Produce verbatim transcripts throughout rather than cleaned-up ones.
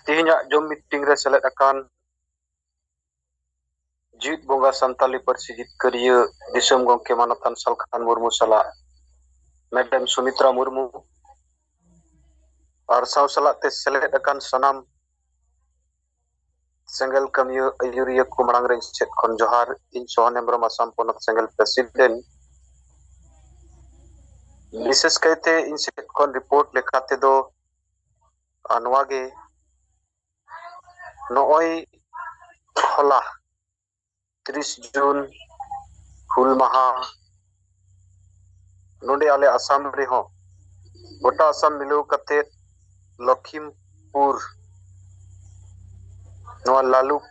ᱛᱮᱦᱮᱧᱟᱜ ᱡᱚᱢ ᱢᱤᱴᱤᱝ ᱨᱮ ᱥᱮᱞᱮᱫ ᱟᱠᱟᱱ ᱡᱤᱣᱤᱫ ᱵᱚᱸᱜᱟ ᱥᱟᱱᱛᱟᱞᱤ ᱯᱟᱹᱨᱥᱤ ᱡᱤᱛᱠᱟᱹᱨᱤᱭᱟᱹ ᱫᱤᱥᱚᱢ ᱜᱚᱢᱠᱮ ᱢᱟᱱᱚᱛᱟᱱ ᱥᱟᱞᱠᱷᱟᱱ ᱢᱩᱨᱢᱩ ᱥᱟᱞᱟᱜ ᱢᱮᱰᱟᱢ ᱥᱩᱢᱤᱛᱨᱟ ᱢᱩᱨᱢᱩ ᱟᱨ ᱥᱟᱶ ᱥᱟᱞᱟᱜ ᱛᱮ ᱥᱮᱞᱮᱫ ᱟᱠᱟᱱ ᱥᱟᱱᱟᱢ ᱥᱮᱸᱜᱮᱞ ᱠᱟᱹᱢᱤᱭᱟᱹ ᱟᱹᱭᱩᱨᱤᱭᱟᱹ ᱠᱚ ᱢᱟᱲᱟᱝ ᱨᱮ ᱤᱧ ᱥᱮᱫ ᱠᱷᱚᱱ ᱡᱚᱦᱟᱨ᱾ ᱤᱧ ᱥᱚᱦᱚᱱ ᱦᱮᱢᱵᱨᱚᱢ, ᱟᱥᱟᱢ ᱯᱚᱱᱚᱛ ᱥᱮᱸᱜᱮᱞ ᱯᱨᱮᱥᱤᱰᱮᱱᱴ᱾ ᱵᱤᱥᱮᱥ ᱠᱟᱭᱛᱮ ᱤᱧ ᱥᱮᱫ ᱠᱷᱚᱱ ᱨᱤᱯᱳᱨᱴ ᱞᱮᱠᱟ ᱛᱮᱫᱚ ᱟᱨ ᱱᱚᱣᱟ ᱜᱮ, ᱱᱚᱜᱼᱚᱭ ᱦᱚᱞᱟ ᱛᱤᱨᱤᱥ ᱡᱩᱱ ᱦᱩᱞ ᱢᱟᱦᱟ ᱱᱚᱰᱮ ᱟᱞᱮ ᱟᱥᱟᱢ ᱨᱮᱦᱚᱸ ᱜᱚᱴᱟ ᱟᱥᱟᱢ ᱢᱤᱞᱟᱹᱣ ᱠᱟᱛᱮ ᱞᱚᱠᱷᱤᱢᱯᱩᱨ ᱱᱚᱣᱟ ᱞᱟᱞᱩᱠ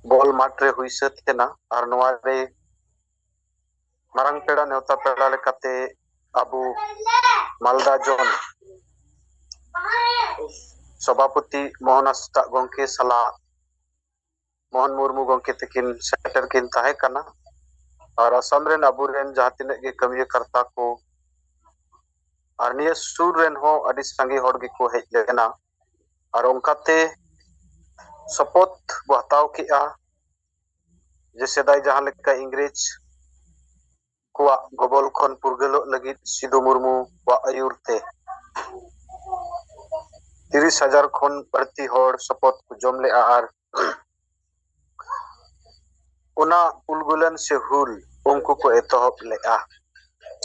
ᱵᱚᱞ ᱢᱟᱴᱷ ᱨᱮ ᱦᱩᱭ ᱥᱟᱹᱛ ᱮᱱᱟ᱾ ᱟᱨ ᱱᱚᱣᱟ ᱨᱮ ᱢᱟᱨᱟᱝ ᱯᱮᱲᱟ ᱱᱮᱣᱛᱟ ᱯᱮᱲᱟ ᱞᱮᱠᱟᱛᱮ ᱟᱵᱚ ᱢᱟᱞᱫᱟ ᱡᱚᱱ ᱥᱚᱵᱷᱟᱯᱚᱛᱤ ᱢᱳᱦᱚᱱ ᱦᱟᱸᱥᱫᱟᱜ ᱜᱚᱢᱠᱮ ᱥᱟᱞᱟᱜ ᱢᱳᱦᱚᱱ ᱢᱩᱨᱢᱩ ᱜᱚᱢᱠᱮ ᱛᱟᱹᱠᱤᱱ ᱥᱮᱴᱮᱨ ᱠᱤᱱ ᱛᱟᱦᱮᱸ ᱠᱟᱱᱟ᱾ ᱟᱨ ᱟᱥᱟᱢ ᱨᱮᱱ ᱟᱵᱚᱨᱮᱱ ᱡᱟᱦᱟᱸ ᱛᱤᱱᱟᱹᱜ ᱜᱮ ᱠᱟᱹᱢᱤᱭᱟᱹ ᱠᱟᱨᱛᱟ ᱠᱚ ᱟᱨ ᱱᱤᱭᱟᱹ ᱥᱩᱨ ᱨᱮᱱ ᱦᱚᱸ ᱟᱹᱰᱤ ᱥᱟᱸᱜᱮ ᱦᱚᱲ ᱜᱮᱠᱚ ᱦᱮᱡ ᱞᱮᱱᱟ᱾ ᱟᱨ ᱚᱱᱠᱟᱛᱮ ᱥᱚᱯᱚᱛ ᱵᱚ ᱦᱟᱛᱟᱣ ᱠᱮᱜᱼᱟ ᱡᱮ ᱥᱮᱫᱟᱭ ᱡᱟᱦᱟᱸ ᱞᱮᱠᱟ ᱤᱝᱨᱮᱡᱽ ᱠᱚᱣᱟᱜ ᱜᱚᱵᱚᱞ ᱠᱷᱚᱱ ᱯᱩᱨᱜᱟᱹᱞᱚᱜ ᱞᱟᱹᱜᱤᱫ ᱥᱤᱫᱩ ᱢᱩᱨᱢᱩᱣᱟᱜ ᱟᱹᱭᱩᱨ ᱛᱮ ᱛᱤᱨᱤᱥ ᱦᱟᱡᱟᱨ ᱠᱷᱚᱱ ᱵᱟᱹᱲᱛᱤ ᱦᱚᱲ ᱥᱚᱯᱚᱛ ᱠᱚ ᱡᱚᱢ ᱞᱮᱜᱼᱟ᱾ ᱟᱨ ᱚᱱᱟ ᱩᱞᱜᱩᱞᱟᱱ ᱥᱮ ᱦᱩᱞ ᱩᱱᱠᱩ ᱠᱚ ᱮᱛᱚᱦᱚᱵ ᱞᱮᱜᱼᱟ᱾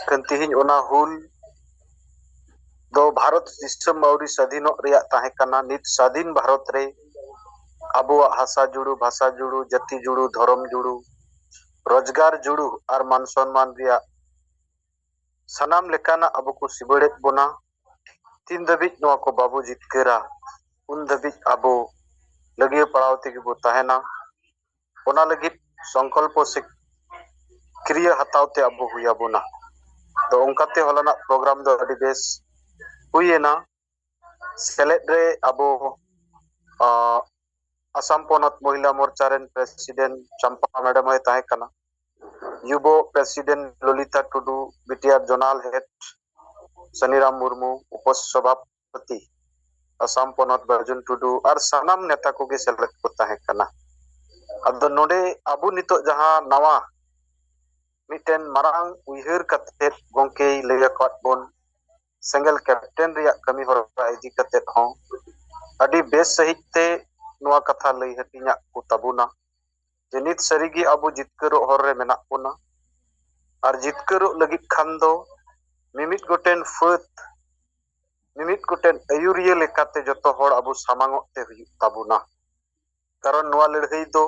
ᱠᱷᱟᱱ ᱛᱮᱦᱮᱧ ᱚᱱᱟ ᱦᱩᱞ ᱫᱚ ᱵᱷᱟᱨᱚᱛ ᱫᱤᱥᱚᱢ ᱟᱹᱣᱨᱤ ᱥᱟᱹᱫᱷᱤᱱᱚᱜ ᱨᱮᱭᱟᱜ ᱛᱟᱦᱮᱸ ᱠᱟᱱᱟ᱾ ᱱᱤᱛ ᱥᱟᱹᱫᱷᱤᱱ ᱵᱷᱟᱨᱚᱛ ᱨᱮ ᱟᱵᱚᱣᱟᱜ ᱦᱟᱥᱟ ᱡᱩᱲᱩ, ᱵᱷᱟᱥᱟ ᱡᱩᱲᱩ, ᱡᱟᱹᱛᱤ ᱡᱩᱲᱩ, ᱫᱷᱚᱨᱚᱢ ᱡᱩᱲᱩ, ᱨᱳᱡᱽᱜᱟᱨ ᱡᱩᱲᱩ ᱟᱨ ᱢᱟᱱ ᱥᱚᱱᱢᱟᱱ ᱨᱮᱭᱟᱜ ᱥᱟᱱᱟᱢ ᱞᱮᱠᱟᱱᱟᱜ ᱟᱵᱚ ᱠᱚ ᱥᱤᱵᱟᱹᱲᱮᱫ ᱵᱚᱱᱟ᱾ ᱛᱤᱱ ᱫᱷᱟᱹᱵᱤᱡ ᱱᱚᱣᱟ ᱠᱚ ᱵᱟᱵᱚ ᱡᱤᱛᱠᱟᱹᱨᱟ, ᱩᱱ ᱫᱷᱟᱹᱵᱤᱡ ᱟᱵᱚ ᱞᱟᱹᱜᱤᱭᱟᱹ ᱯᱟᱲᱟᱣ ᱛᱮᱜᱮ ᱵᱚ ᱛᱟᱦᱮᱱᱟ᱾ ᱚᱱᱟ ᱞᱟᱹᱜᱤᱫ ᱥᱚᱝᱠᱚᱞᱯᱚ ᱥᱮ ᱠᱨᱤᱭᱟᱹ ᱦᱟᱛᱟᱣ ᱛᱮ ᱟᱵᱚ ᱦᱩᱭ ᱟᱵᱚᱱᱟ᱾ ᱛᱚ ᱚᱱᱠᱟᱛᱮ ᱦᱚᱞᱟᱱᱟᱜ ᱯᱨᱳᱜᱨᱟᱢ ᱫᱚ ᱟᱹᱰᱤ ᱵᱮᱥ ᱦᱩᱭ ᱮᱱᱟ᱾ ᱥᱮᱞᱮᱫ ᱨᱮ ᱟᱵᱚ, ᱟᱸ, ᱟᱥᱟᱢ ᱯᱚᱱᱚᱛ ᱢᱚᱦᱤᱞᱟ ᱢᱳᱨᱪᱟ ᱨᱮᱱ ᱯᱨᱮᱥᱤᱰᱮᱱᱴ ᱪᱟᱢᱯᱟ ᱢᱮᱰᱟᱢ ᱦᱚᱸᱭ ᱛᱟᱦᱮᱸ ᱠᱟᱱᱟ, ᱭᱩᱵᱚ ᱯᱨᱮᱥᱤᱰᱮᱱᱴ ᱞᱚᱞᱤᱛᱟ ᱴᱩᱰᱩ, ᱵᱤᱴᱤᱟᱨ ᱡᱳᱱᱟᱞ ᱦᱮᱰ ᱥᱟᱱᱤᱨᱟᱢ ᱢᱩᱨᱢᱩ, ᱩᱯᱚᱥᱚᱵᱷᱟᱯᱚᱛᱤ ᱟᱥᱟᱢ ᱯᱚᱱᱚᱛ ᱵᱟᱹᱡᱩᱱ ᱴᱩᱰᱩ ᱟᱨ ᱥᱟᱱᱟᱢ ᱱᱮᱛᱟ ᱠᱚᱜᱮ ᱥᱮᱞᱮᱫ ᱠᱚ ᱛᱟᱦᱮᱸ ᱠᱟᱱᱟ᱾ ᱟᱫᱚ ᱱᱚᱰᱮ ᱟᱵᱚ ᱱᱤᱛᱚᱜ ᱡᱟᱦᱟᱸ ᱱᱟᱣᱟ ᱢᱤᱫᱴᱮᱱ ᱢᱟᱨᱟᱝ ᱩᱭᱦᱟᱹᱨ ᱠᱟᱛᱮ ᱜᱚᱢᱠᱮᱭ ᱞᱟᱹᱭ ᱟᱠᱟᱫ ᱵᱚᱱ ᱥᱮᱸᱜᱮᱞ ᱠᱮᱯᱴᱮᱱ ᱨᱮᱭᱟᱜ ᱠᱟᱹᱢᱤ ᱦᱚᱨᱟ ᱤᱫᱤ ᱠᱟᱛᱮ ᱦᱚᱸ ᱟᱹᱰᱤ ᱵᱮᱥ ᱥᱟᱹᱦᱤᱡ ᱛᱮ ᱱᱚᱣᱟ ᱠᱟᱛᱷᱟ ᱞᱟᱹᱭ ᱦᱟᱹᱴᱤᱧᱟᱜ ᱠᱚ ᱛᱟᱵᱚᱱᱟ ᱡᱮ ᱱᱤᱛ ᱥᱟᱹᱨᱤᱜᱮ ᱟᱵᱚ ᱡᱤᱛᱠᱟᱹᱨᱚᱜ ᱦᱚᱨ ᱨᱮ ᱢᱮᱱᱟᱜ ᱵᱚᱱᱟ᱾ ᱟᱨ ᱡᱤᱛᱠᱟᱹᱨᱚᱜ ᱞᱟᱹᱜᱤᱫ ᱠᱷᱟᱱ ᱫᱚ ᱢᱤᱢᱤᱫ ᱜᱚᱴᱮᱱ ᱯᱷᱟᱹᱫ, ᱢᱤᱢᱤᱫ ᱜᱚᱴᱮᱱ ᱟᱹᱭᱩᱨᱤᱭᱟᱹ ᱞᱮᱠᱟᱛᱮ ᱡᱚᱛᱚ ᱦᱚᱲ ᱟᱵᱚ ᱥᱟᱢᱟᱝᱚᱜ ᱛᱮ ᱦᱩᱭᱩᱜ ᱛᱟᱵᱚᱱᱟ᱾ ᱠᱟᱨᱚᱱ ᱱᱚᱣᱟ ᱞᱟᱹᱲᱦᱟᱹᱭ ᱫᱚ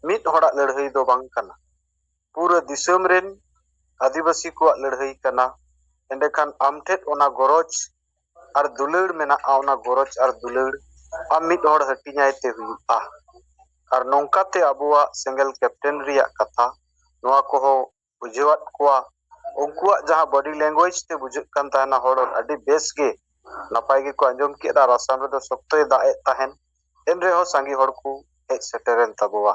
ᱢᱤᱫ ᱦᱚᱲᱟᱜ ᱞᱟᱹᱲᱦᱟᱹᱭ ᱫᱚ ᱵᱟᱝ ᱠᱟᱱᱟ, ᱯᱩᱨᱟᱹ ᱫᱤᱥᱚᱢ ᱨᱮᱱ ᱟᱹᱫᱤᱵᱟᱹᱥᱤ ᱠᱚᱣᱟᱜ ᱞᱟᱹᱲᱦᱟᱹᱭ ᱠᱟᱱᱟ᱾ ᱮᱸᱰᱮᱠᱷᱟᱱ ᱟᱢ ᱴᱷᱮᱱ ᱚᱱᱟ ᱜᱚᱨᱚᱡᱽ ᱟᱨ ᱫᱩᱞᱟᱹᱲ ᱢᱮᱱᱟᱜᱼᱟ, ᱚᱱᱟ ᱜᱚᱨᱚᱡᱽ ᱟᱨ ᱫᱩᱞᱟᱹᱲ ᱟᱢ ᱢᱤᱫ ᱦᱚᱲ ᱦᱟᱹᱴᱤᱧᱟᱭ ᱛᱮ ᱦᱩᱭᱩᱜᱼᱟ᱾ ᱟᱨ ᱱᱚᱝᱠᱟᱛᱮ ᱟᱵᱚᱣᱟᱜ ᱥᱮᱸᱜᱮᱞ ᱠᱮᱯᱴᱮᱱ ᱨᱮᱭᱟᱜ ᱠᱟᱛᱷᱟ ᱱᱚᱣᱟ ᱠᱚᱦᱚᱸ ᱵᱩᱡᱷᱟᱹᱣᱟᱫ ᱠᱚᱣᱟ᱾ ᱩᱱᱠᱩᱣᱟᱜ ᱡᱟᱦᱟᱸ ᱵᱚᱰᱤ ᱞᱮᱝᱜᱩᱭᱮᱡᱽ ᱛᱮ ᱵᱩᱡᱷᱟᱹᱜ ᱠᱟᱱ ᱛᱟᱦᱮᱱᱟ ᱦᱚᱲ ᱟᱹᱰᱤ ᱵᱮᱥ ᱜᱮ ᱱᱟᱯᱟᱭ ᱜᱮᱠᱚ ᱟᱸᱡᱚᱢ ᱠᱮᱫᱟ ᱟᱨ ᱟᱥᱟᱢ ᱨᱮᱫᱚ ᱥᱚᱠᱛᱚᱭ ᱫᱟᱜ ᱮᱫ ᱛᱟᱦᱮᱱ᱾ ᱮᱱ ᱨᱮᱦᱚᱸ ᱥᱟᱸᱜᱮ ᱦᱚᱲ ᱠᱚ ᱦᱮᱡ ᱥᱮᱴᱮᱨᱮᱱ ᱛᱟᱵᱚᱣᱟ᱾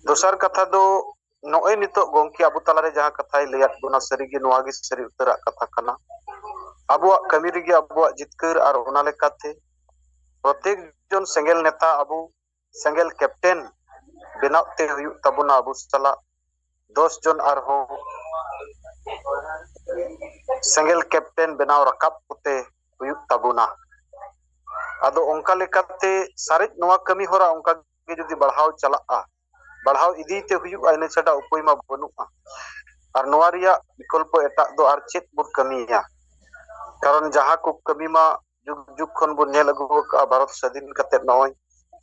ᱫᱚᱥᱟᱨ ᱠᱟᱛᱷᱟ ᱫᱚ ᱱᱚᱜᱼᱚᱭ ᱱᱤᱛᱚᱜ ᱜᱚᱢᱠᱮ ᱟᱵᱚ ᱛᱟᱞᱟᱨᱮ ᱡᱟᱦᱟᱸ ᱠᱟᱛᱷᱟᱭ ᱞᱟᱹᱭᱟᱫ ᱵᱚᱱᱟ, ᱥᱟᱹᱨᱤᱜᱮ ᱱᱚᱣᱟ ᱜᱮ ᱥᱟᱹᱨᱤ ᱩᱛᱟᱹᱨᱟᱜ ᱠᱟᱛᱷᱟ ᱠᱟᱱᱟ᱾ ᱟᱵᱚᱣᱟᱜ ᱠᱟᱹᱢᱤ ᱨᱮᱜᱮ ᱟᱵᱚᱣᱟᱜ ᱡᱤᱛᱠᱟᱹᱨ, ᱟᱨ ᱚᱱᱟ ᱞᱮᱠᱟᱛᱮ ᱯᱨᱚᱛᱮᱠ ᱡᱚᱱ ᱥᱮᱸᱜᱮᱞ ᱱᱮᱛᱟ ᱟᱵᱚ ᱥᱮᱸᱜᱮᱞ ᱠᱮᱯᱴᱮᱱ ᱵᱮᱱᱟᱣ ᱛᱮ ᱦᱩᱭᱩᱜ ᱛᱟᱵᱚᱱᱟ᱾ ᱟᱵᱚ ᱥᱟᱞᱟᱜ ᱫᱚᱥ ᱡᱚᱱ ᱟᱨᱦᱚᱸ ᱥᱮᱸᱜᱮᱞ ᱠᱮᱯᱴᱮᱱ ᱵᱮᱱᱟᱣ ᱨᱟᱠᱟᱵ ᱠᱚᱛᱮ ᱦᱩᱭᱩᱜ ᱛᱟᱵᱚᱱᱟ᱾ ᱟᱫᱚ ᱚᱱᱠᱟ ᱞᱮᱠᱟᱛᱮ ᱥᱟᱨᱮᱡ ᱱᱚᱣᱟ ᱠᱟᱹᱢᱤ ᱦᱚᱨᱟ ᱚᱱᱠᱟ ᱜᱮ ᱡᱩᱫᱤ ᱵᱟᱲᱦᱟᱣ ᱪᱟᱞᱟᱜᱼᱟ, ᱵᱟᱲᱦᱟᱣ ᱤᱫᱤ ᱛᱮ ᱦᱩᱭᱩᱜᱼᱟ, ᱤᱱᱟᱹ ᱪᱷᱟᱰᱟ ᱩᱯᱟᱹᱭ ᱢᱟ ᱵᱟᱹᱱᱩᱜᱼᱟ᱾ ᱟᱨ ᱱᱚᱣᱟ ᱨᱮᱭᱟᱜ ᱵᱤᱠᱚᱞᱯᱚ ᱮᱴᱟᱜ ᱫᱚ ᱟᱨ ᱪᱮᱫ ᱵᱚᱱ ᱠᱟᱹᱢᱤᱭᱟ? ᱠᱟᱨᱚᱱ ᱡᱟᱦᱟᱸ ᱠᱚ ᱠᱟᱹᱢᱤ ᱢᱟ ᱡᱩᱜᱽ ᱡᱩᱜᱽ ᱠᱷᱚᱱ ᱵᱚᱱ ᱧᱮᱞ ᱟᱹᱜᱩ ᱟᱠᱟᱫᱼᱟ, ᱵᱷᱟᱨᱚᱛ ᱥᱟᱹᱫᱷᱤᱱ ᱠᱟᱛᱮ ᱱᱚᱜᱼᱚᱭ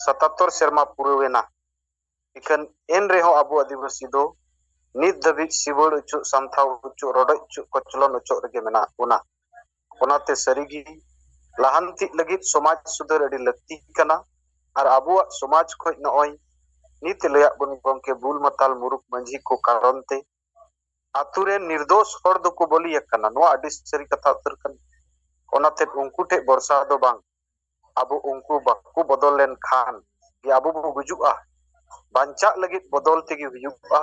ᱥᱟᱛᱟᱛᱛᱚᱨ ᱥᱮᱨᱢᱟ ᱯᱩᱨᱟᱹᱣ ᱮᱱᱟ᱾ ᱤᱠᱷᱟᱹᱱ ᱮᱱ ᱨᱮᱦᱚᱸ ᱟᱵᱚ ᱟᱹᱫᱤᱵᱟᱹᱥᱤ ᱫᱚ ᱱᱤᱛ ᱫᱷᱟᱹᱵᱤᱡ ᱥᱤᱵᱟᱹᱲ ᱚᱪᱚᱜ, ᱥᱟᱢᱛᱷᱟᱣ ᱚᱪᱚᱜ, ᱨᱚᱰᱚᱡ ᱚᱪᱚᱜ, ᱠᱚᱪᱞᱚᱱ ᱚᱪᱚᱜ ᱨᱮᱜᱮ ᱢᱮᱱᱟᱜ ᱵᱚᱱᱟ᱾ ᱚᱱᱟᱛᱮ ᱥᱟᱹᱨᱤᱜᱮ ᱞᱟᱦᱟᱱᱛᱤ ᱞᱟᱹᱜᱤᱫ ᱥᱚᱢᱟᱡᱽ ᱥᱩᱫᱷᱟᱹᱨ ᱟᱹᱰᱤ ᱞᱟᱹᱠᱛᱤ ᱠᱟᱱᱟ᱾ ᱟᱨ ᱟᱵᱚᱣᱟᱜ ᱥᱚᱢᱟᱡᱽ ᱠᱷᱚᱱ ᱱᱚᱜᱼᱚᱭ ᱱᱤᱛ ᱮ ᱞᱟᱹᱭᱟᱫ ᱵᱚᱱ ᱜᱚᱢᱠᱮ, ᱵᱩᱞ ᱢᱟᱛᱟᱞ ᱢᱩᱨᱩᱠ ᱢᱟᱹᱡᱷᱤ ᱠᱚ ᱠᱟᱨᱚᱱ ᱛᱮ ᱟᱛᱳ ᱨᱮᱱ ᱱᱤᱨᱫᱳᱥ ᱦᱚᱲ ᱫᱚᱠᱚ ᱵᱚᱞᱤ ᱟᱠᱟᱱᱟ᱾ ᱱᱚᱣᱟ ᱟᱹᱰᱤ ᱥᱟᱹᱨᱤ ᱠᱟᱛᱷᱟ ᱩᱛᱟᱹᱨ ᱠᱟᱱᱟ᱾ ᱚᱱᱟᱛᱮ ᱩᱱᱠᱩ ᱴᱷᱮᱱ ᱵᱷᱚᱨᱥᱟ ᱫᱚ ᱵᱟᱝ᱾ ᱟᱵᱚ ᱩᱱᱠᱩ ᱵᱟᱠᱚ ᱵᱚᱫᱚᱞ ᱞᱮᱱᱠᱷᱟᱱ ᱜᱮ ᱟᱵᱚ ᱵᱚ ᱜᱩᱡᱩᱜᱼᱟ᱾ ᱵᱟᱧᱪᱟᱜ ᱞᱟᱹᱜᱤᱫ ᱵᱚᱫᱚᱞ ᱛᱮᱜᱮ ᱦᱩᱭᱩᱜᱼᱟ᱾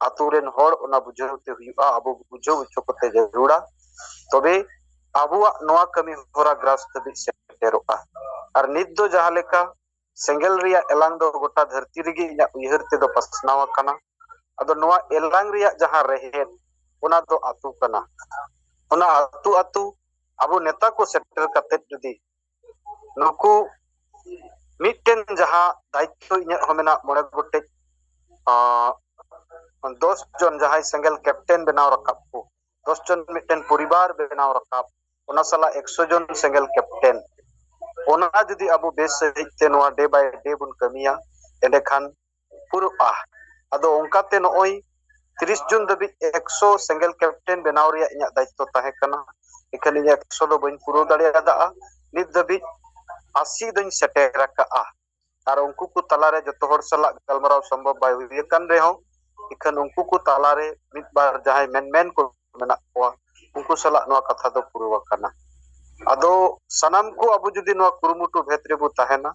ᱟᱛᱳ ᱨᱮᱱ ᱦᱚᱲ ᱚᱱᱟ ᱵᱩᱡᱷᱟᱹᱣ ᱛᱮ ᱦᱩᱭᱩᱜᱼᱟ, ᱟᱵᱚ ᱵᱩᱡᱷᱟᱹᱣ ᱦᱚᱪᱚ ᱠᱟᱛᱮ ᱡᱟᱹᱨᱩᱲᱟ, ᱛᱚᱵᱮ ᱟᱵᱚᱣᱟᱜ ᱱᱚᱣᱟ ᱠᱟᱹᱢᱤ ᱦᱚᱨᱟ ᱜᱨᱟᱥ ᱫᱷᱟᱹᱵᱤᱡ ᱥᱮ ᱥᱮᱴᱮᱨᱚᱜᱼᱟ᱾ ᱟᱨ ᱱᱤᱛ ᱫᱚ ᱡᱟᱦᱟᱸ ᱞᱮᱠᱟ ᱥᱮᱸᱜᱮᱞ ᱨᱮᱭᱟᱜ ᱮᱞᱟᱝ ᱫᱚ ᱜᱚᱴᱟ ᱫᱷᱟᱹᱨᱛᱤ ᱨᱮᱜᱮ ᱤᱧᱟᱹᱜ ᱩᱭᱦᱟᱹᱨ ᱛᱮᱫᱚ ᱯᱟᱥᱱᱟᱣ ᱟᱠᱟᱱᱟ᱾ ᱟᱫᱚ ᱱᱚᱣᱟ ᱮᱞᱟᱝ ᱨᱮᱭᱟᱜ ᱡᱟᱦᱟᱸ ᱨᱮᱦᱮᱫ, ᱚᱱᱟ ᱫᱚ ᱟᱹᱛᱩ ᱠᱟᱱᱟ᱾ ᱚᱱᱟ ᱟᱹᱛᱩ ᱟᱹᱛᱩ ᱟᱵᱚ ᱱᱮᱛᱟ ᱠᱚ ᱥᱮᱴᱮᱨ ᱠᱟᱛᱮᱫ ᱡᱩᱫᱤ ᱱᱩᱠᱩ ᱢᱤᱫᱴᱮᱱ ᱡᱟᱦᱟᱸ ᱫᱟᱭᱤᱛᱛᱚ ᱤᱧᱟᱹᱜ ᱦᱚᱸ ᱢᱮᱱᱟᱜ, ᱢᱚᱬᱮ ᱜᱚᱴᱮᱡ, ᱟᱸ, ᱫᱚᱥ ᱡᱚᱱ ᱡᱟᱦᱟᱸᱭ ᱥᱮᱸᱜᱮᱞ ᱠᱮᱯᱴᱮᱱ ᱵᱮᱱᱟᱣ ᱨᱟᱠᱟᱵ ᱠᱚ, ᱫᱚᱥ ᱡᱚᱱ ᱢᱤᱫᱴᱮᱱ ᱯᱚᱨᱤᱵᱟᱨ ᱵᱮᱱᱟᱣ ᱨᱟᱠᱟᱵ, ᱚᱱᱟ ᱥᱟᱞᱟᱜ ᱮᱠᱥᱚ ᱡᱚᱱ ᱥᱮᱸᱜᱮᱞ ᱠᱮᱯᱴᱮᱱ, ᱚᱱᱟ ᱡᱩᱫᱤ ᱟᱵᱚ ᱵᱮᱥ ᱥᱟᱹᱦᱤᱡ ᱛᱮ ᱱᱚᱣᱟ day by day ᱵᱚᱱ ᱠᱟᱹᱢᱤᱭᱟ, ᱮᱸᱰᱮᱠᱷᱟᱱ ᱯᱩᱨᱟᱹᱜᱼᱟ᱾ ᱟᱫᱚ ᱚᱱᱠᱟᱛᱮ ᱱᱚᱜᱼᱚᱭ ᱛᱤᱨᱤᱥ ᱡᱩᱱ ᱫᱷᱟᱹᱵᱤᱡ ᱮᱠᱥᱚ ᱥᱮᱸᱜᱮᱞ ᱠᱮᱯᱴᱮᱱ ᱵᱮᱱᱟᱣ ᱨᱮᱭᱟᱜ ᱤᱧᱟᱹᱜ ᱫᱟᱭᱤᱛᱛᱚ ᱛᱟᱦᱮᱸ ᱠᱟᱱᱟ᱾ ᱮᱠᱷᱟᱱ ᱤᱧ ᱮᱠᱥᱚ ᱫᱚ ᱵᱟᱹᱧ ᱯᱩᱨᱟᱹᱣ ᱫᱟᱲᱮᱭᱟᱫᱟ᱾ ᱱᱤᱛ ᱫᱷᱟᱹᱵᱤᱡ ᱟᱥᱤ ᱫᱚᱧ ᱥᱮᱴᱮᱨ ᱟᱠᱟᱫᱼᱟ᱾ ᱟᱨ ᱩᱱᱠᱩ ᱠᱚ ᱛᱟᱞᱟᱨᱮ ᱡᱚᱛᱚ ᱦᱚᱲ ᱥᱟᱞᱟᱜ ᱜᱟᱞᱢᱟᱨᱟᱣ ᱥᱚᱢᱵᱷᱚᱵ ᱵᱟᱭ ᱦᱩᱭ ᱟᱠᱟᱱ ᱨᱮᱦᱚᱸ, ᱮᱠᱷᱟᱱ ᱩᱱᱠᱩ ᱠᱚ ᱛᱟᱞᱟᱨᱮ ᱢᱤᱫ ᱵᱟᱨ ᱡᱟᱦᱟᱸᱭ ᱢᱮᱱᱢᱮᱱ ᱠᱚ ᱢᱮᱱᱟᱜ ᱠᱚᱣᱟ, ᱩᱱᱠᱩ ᱥᱟᱞᱟᱜ ᱱᱚᱣᱟ ᱠᱟᱛᱷᱟ ᱫᱚ ᱯᱩᱨᱟᱹᱣ ᱟᱠᱟᱱᱟ᱾ ᱟᱫᱚ ᱥᱟᱱᱟᱢ ᱠᱚ ᱟᱵᱚ ᱡᱩᱫᱤ ᱱᱚᱣᱟ ᱠᱩᱨᱩᱢᱩᱴᱩ ᱵᱷᱮᱫ ᱨᱮᱵᱚ ᱛᱟᱦᱮᱱᱟ,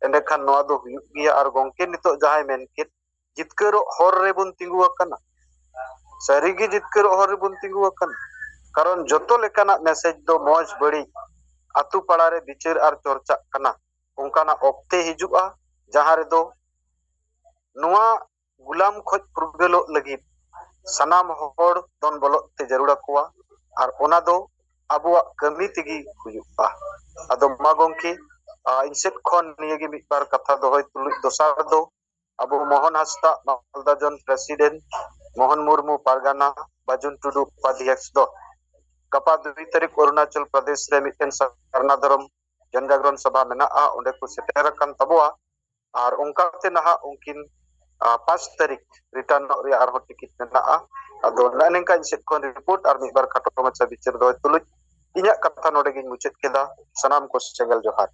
ᱮᱸᱰᱮᱠᱷᱟᱱ ᱱᱚᱣᱟ ᱫᱚ ᱦᱩᱭᱩᱜ ᱜᱮᱭᱟ᱾ ᱟᱨ ᱜᱚᱢᱠᱮ ᱱᱤᱛᱚᱜ ᱡᱟᱦᱟᱸᱭ ᱢᱮᱱ ᱠᱮᱫ, ᱡᱤᱛᱠᱟᱹᱨᱚᱜ ᱦᱚᱨ ᱨᱮᱵᱚᱱ ᱛᱤᱸᱜᱩ ᱟᱠᱟᱱᱟ, ᱥᱟᱹᱨᱤᱜᱮ ᱡᱤᱛᱠᱟᱹᱨᱚᱜ ᱦᱚᱨ ᱨᱮᱵᱚᱱ ᱛᱤᱸᱜᱩ ᱟᱠᱟᱱᱟ᱾ ᱠᱟᱨᱚᱱ ᱡᱚᱛᱚ ᱞᱮᱠᱟᱱᱟᱜ ᱢᱮᱥᱮᱡᱽ ᱫᱚ ᱢᱚᱡᱽ ᱵᱟᱹᱲᱤᱡ ᱟᱛᱳ ᱯᱟᱲᱟ ᱨᱮ ᱵᱤᱪᱟᱹᱨ ᱟᱨ ᱪᱚᱨᱪᱟᱜ ᱠᱟᱱᱟ᱾ ᱚᱱᱠᱟᱱᱟᱜ ᱚᱠᱛᱮ ᱦᱤᱡᱩᱜᱼᱟ, ᱡᱟᱦᱟᱸ ᱨᱮᱫᱚ ᱱᱚᱣᱟ ᱜᱩᱞᱟᱢ ᱠᱷᱚᱡ ᱯᱷᱩᱨᱜᱟᱹᱞᱚᱜ ᱞᱟᱹᱜᱤᱫ ᱥᱟᱱᱟᱢ ᱦᱚᱲ ᱫᱚᱱ ᱵᱚᱞᱚᱜ ᱛᱮ ᱡᱟᱹᱨᱩᱲ ᱟᱠᱚᱣᱟ᱾ ᱟᱨ ᱚᱱᱟ ᱫᱚ ᱟᱵᱚᱣᱟᱜ ᱠᱟᱹᱢᱤ ᱛᱮᱜᱮ ᱦᱩᱭᱩᱜᱼᱟ᱾ ᱟᱫᱚ ᱢᱟ ᱜᱚᱢᱠᱮ, ᱟ, ᱤᱧ ᱥᱮᱫ ᱠᱷᱚᱱ ᱱᱤᱭᱟᱹ ᱜᱮ ᱢᱤᱫ ᱵᱟᱨ ᱠᱟᱛᱷᱟ ᱫᱚᱦᱚᱭ ᱛᱩᱞᱩᱡ, ᱫᱚᱥᱟᱨ ᱫᱚ ᱟᱵᱚ ᱢᱳᱦᱚᱱ ᱦᱟᱸᱥᱫᱟ, ᱢᱟᱞᱫᱟ ᱡᱳᱱ ᱯᱨᱮᱥᱤᱰᱮᱱᱴ, ᱢᱳᱦᱚᱱ ᱢᱩᱨᱢᱩ, ᱯᱟᱨᱜᱟᱱᱟ, ᱵᱟᱡᱩᱱ ᱴᱩᱰᱩ, ᱩᱯᱟᱫᱷᱭᱟᱠᱥ ᱫᱚ ᱜᱟᱯᱟ ᱫᱩᱭ ᱛᱟᱹᱨᱤᱠᱷ ᱚᱨᱩᱱᱟᱪᱚᱞ ᱯᱨᱚᱫᱮᱥ ᱨᱮ ᱢᱤᱫᱴᱮᱱ ᱥᱟᱨᱱᱟ ᱫᱷᱚᱨᱚᱢ ᱡᱚᱱ ᱡᱟᱜᱽᱨᱚᱱ ᱥᱚᱵᱷᱟ ᱢᱮᱱᱟᱜᱼᱟ, ᱚᱸᱰᱮ ᱠᱚ ᱥᱮᱴᱮᱨ ᱟᱠᱟᱱ ᱛᱟᱵᱚᱣᱟ᱾ ᱟᱨ ᱚᱱᱠᱟᱛᱮ ᱱᱟᱦᱟᱜ ᱩᱱᱠᱤᱱ, ᱟ, ᱯᱟᱸᱪ ᱛᱟᱹᱨᱤᱠᱷ ᱨᱤᱴᱟᱨᱱᱚᱜ ᱨᱮᱭᱟᱜ ᱟᱨᱦᱚᱸ ᱴᱤᱠᱤᱴ ᱢᱮᱱᱟᱜᱼᱟ᱾ ᱟᱫᱚ ᱱᱚᱜᱼᱚ ᱱᱚᱝᱠᱟ ᱤᱧ ᱥᱮᱫ ᱠᱷᱚᱱ ᱨᱤᱯᱳᱨᱴ ᱟᱨ ᱢᱤᱫ ᱵᱟᱨ ᱠᱷᱟᱴᱚ ᱢᱟᱪᱷᱟ ᱵᱤᱪᱟᱹᱨ ᱫᱚᱦᱚᱭ ᱛᱩᱞᱩᱡ ᱤᱧᱟᱹᱜ ᱠᱟᱛᱷᱟ ᱱᱚᱰᱮ ᱜᱤᱧ ᱢᱩᱪᱟᱹᱫ ᱠᱮᱫᱟ᱾ ᱥᱟᱱᱟᱢ ᱠᱚ ᱥᱮᱸᱜᱮᱞ ᱡᱚᱦᱟᱨ᱾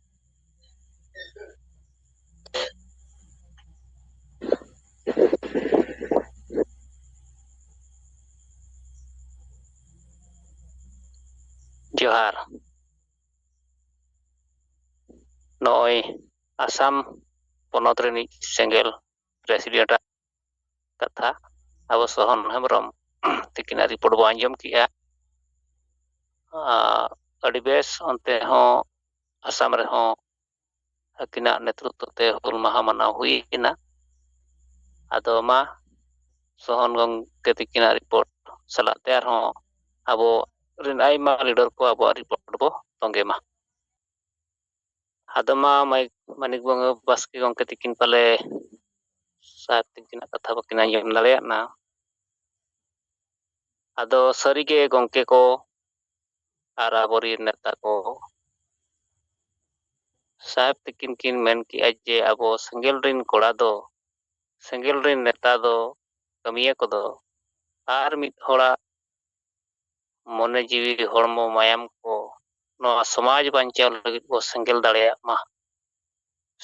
ᱡᱚᱦᱟᱨ᱾ ᱱᱚᱜᱼᱚᱭ ᱟᱥᱟᱢ ᱯᱚᱱᱚᱛ ᱨᱤᱱᱤᱡ ᱥᱮᱸᱜᱮᱞ ᱯᱨᱮᱥᱤᱰᱮᱱᱴ ᱟᱜ ᱠᱟᱛᱷᱟ ᱟᱵᱚ ᱥᱚᱦᱚᱱ ᱦᱮᱢᱵᱨᱚᱢ ᱛᱤᱠᱤᱱᱟᱜ ᱨᱤᱯᱳᱨᱴ ᱵᱚ ᱟᱸᱡᱚᱢ ᱠᱮᱜᱼᱟ᱾ ᱟᱨ ᱟᱹᱰᱤ ᱵᱮᱥ, ᱚᱱᱛᱮ ᱦᱚᱸ ᱟᱥᱟᱢ ᱨᱮᱦᱚᱸ ᱟᱹᱠᱤᱱᱟᱜ ᱱᱮᱛᱨᱚᱛᱛᱚ ᱛᱮ ᱦᱩᱞ ᱢᱟᱦᱟ ᱢᱟᱱᱟᱣ ᱦᱩᱭ ᱮᱱᱟ᱾ ᱟᱫᱚ ᱢᱟ ᱥᱚᱦᱚᱱ ᱜᱚᱢᱠᱮ ᱛᱟᱹᱠᱤᱱᱟᱜ ᱨᱤᱯᱳᱨᱴ ᱥᱟᱞᱟᱜ ᱛᱮ ᱟᱨᱦᱚᱸ ᱟᱵᱚ ᱨᱮᱱ ᱟᱭᱢᱟ ᱞᱤᱰᱟᱨ ᱠᱚ ᱟᱵᱚᱣᱟᱜ ᱨᱤᱯᱳᱨᱴ ᱵᱚ ᱛᱚᱸᱜᱮ ᱢᱟ᱾ ᱟᱫᱚ ᱢᱟ ᱢᱟᱭ-, ᱢᱟᱱᱤᱠ ᱵᱚᱝᱜᱚ ᱵᱟᱥᱠᱮ ᱜᱚᱢᱠᱮ ᱛᱟᱹᱠᱤᱱ ᱯᱟᱞᱮ ᱥᱟᱦᱮᱵᱽ ᱛᱟᱹᱠᱤᱱᱟᱜ ᱠᱟᱛᱷᱟ ᱵᱟᱹᱠᱤᱱ ᱟᱸᱡᱚᱢ ᱫᱟᱲᱮᱭᱟᱜ ᱱᱟ᱾ ᱟᱫᱚ ᱥᱟᱹᱨᱤᱜᱮ ᱜᱚᱢᱠᱮ ᱠᱚ ᱟᱨ ᱟᱵᱚᱨᱮᱱ ᱱᱮᱛᱟ ᱠᱚ, ᱥᱟᱦᱮᱵᱽ ᱛᱟᱹᱠᱤᱱ ᱠᱤᱱ ᱢᱮᱱ ᱠᱮᱜᱼᱟ ᱡᱮ ᱟᱵᱚ ᱥᱮᱸᱜᱮᱞ ᱨᱮᱱ ᱠᱚᱲᱟ ᱫᱚ, ᱥᱮᱸᱜᱮᱞ ᱨᱮᱱ ᱱᱮᱛᱟ ᱫᱚ, ᱠᱟᱹᱢᱤᱭᱟᱹ ᱠᱚᱫᱚ ᱟᱨ ᱢᱤᱫ ᱦᱚᱲᱟᱜ ᱢᱚᱱᱮ ᱡᱤᱣᱤ, ᱦᱚᱲᱢᱚ, ᱢᱟᱭᱟᱢ ᱠᱚ ᱱᱚᱣᱟ ᱥᱚᱢᱟᱡᱽ ᱵᱟᱧᱪᱟᱣ ᱞᱟᱹᱜᱤᱫ ᱵᱚ ᱥᱮᱸᱜᱮᱞ ᱫᱟᱲᱮᱭᱟᱜ ᱢᱟ,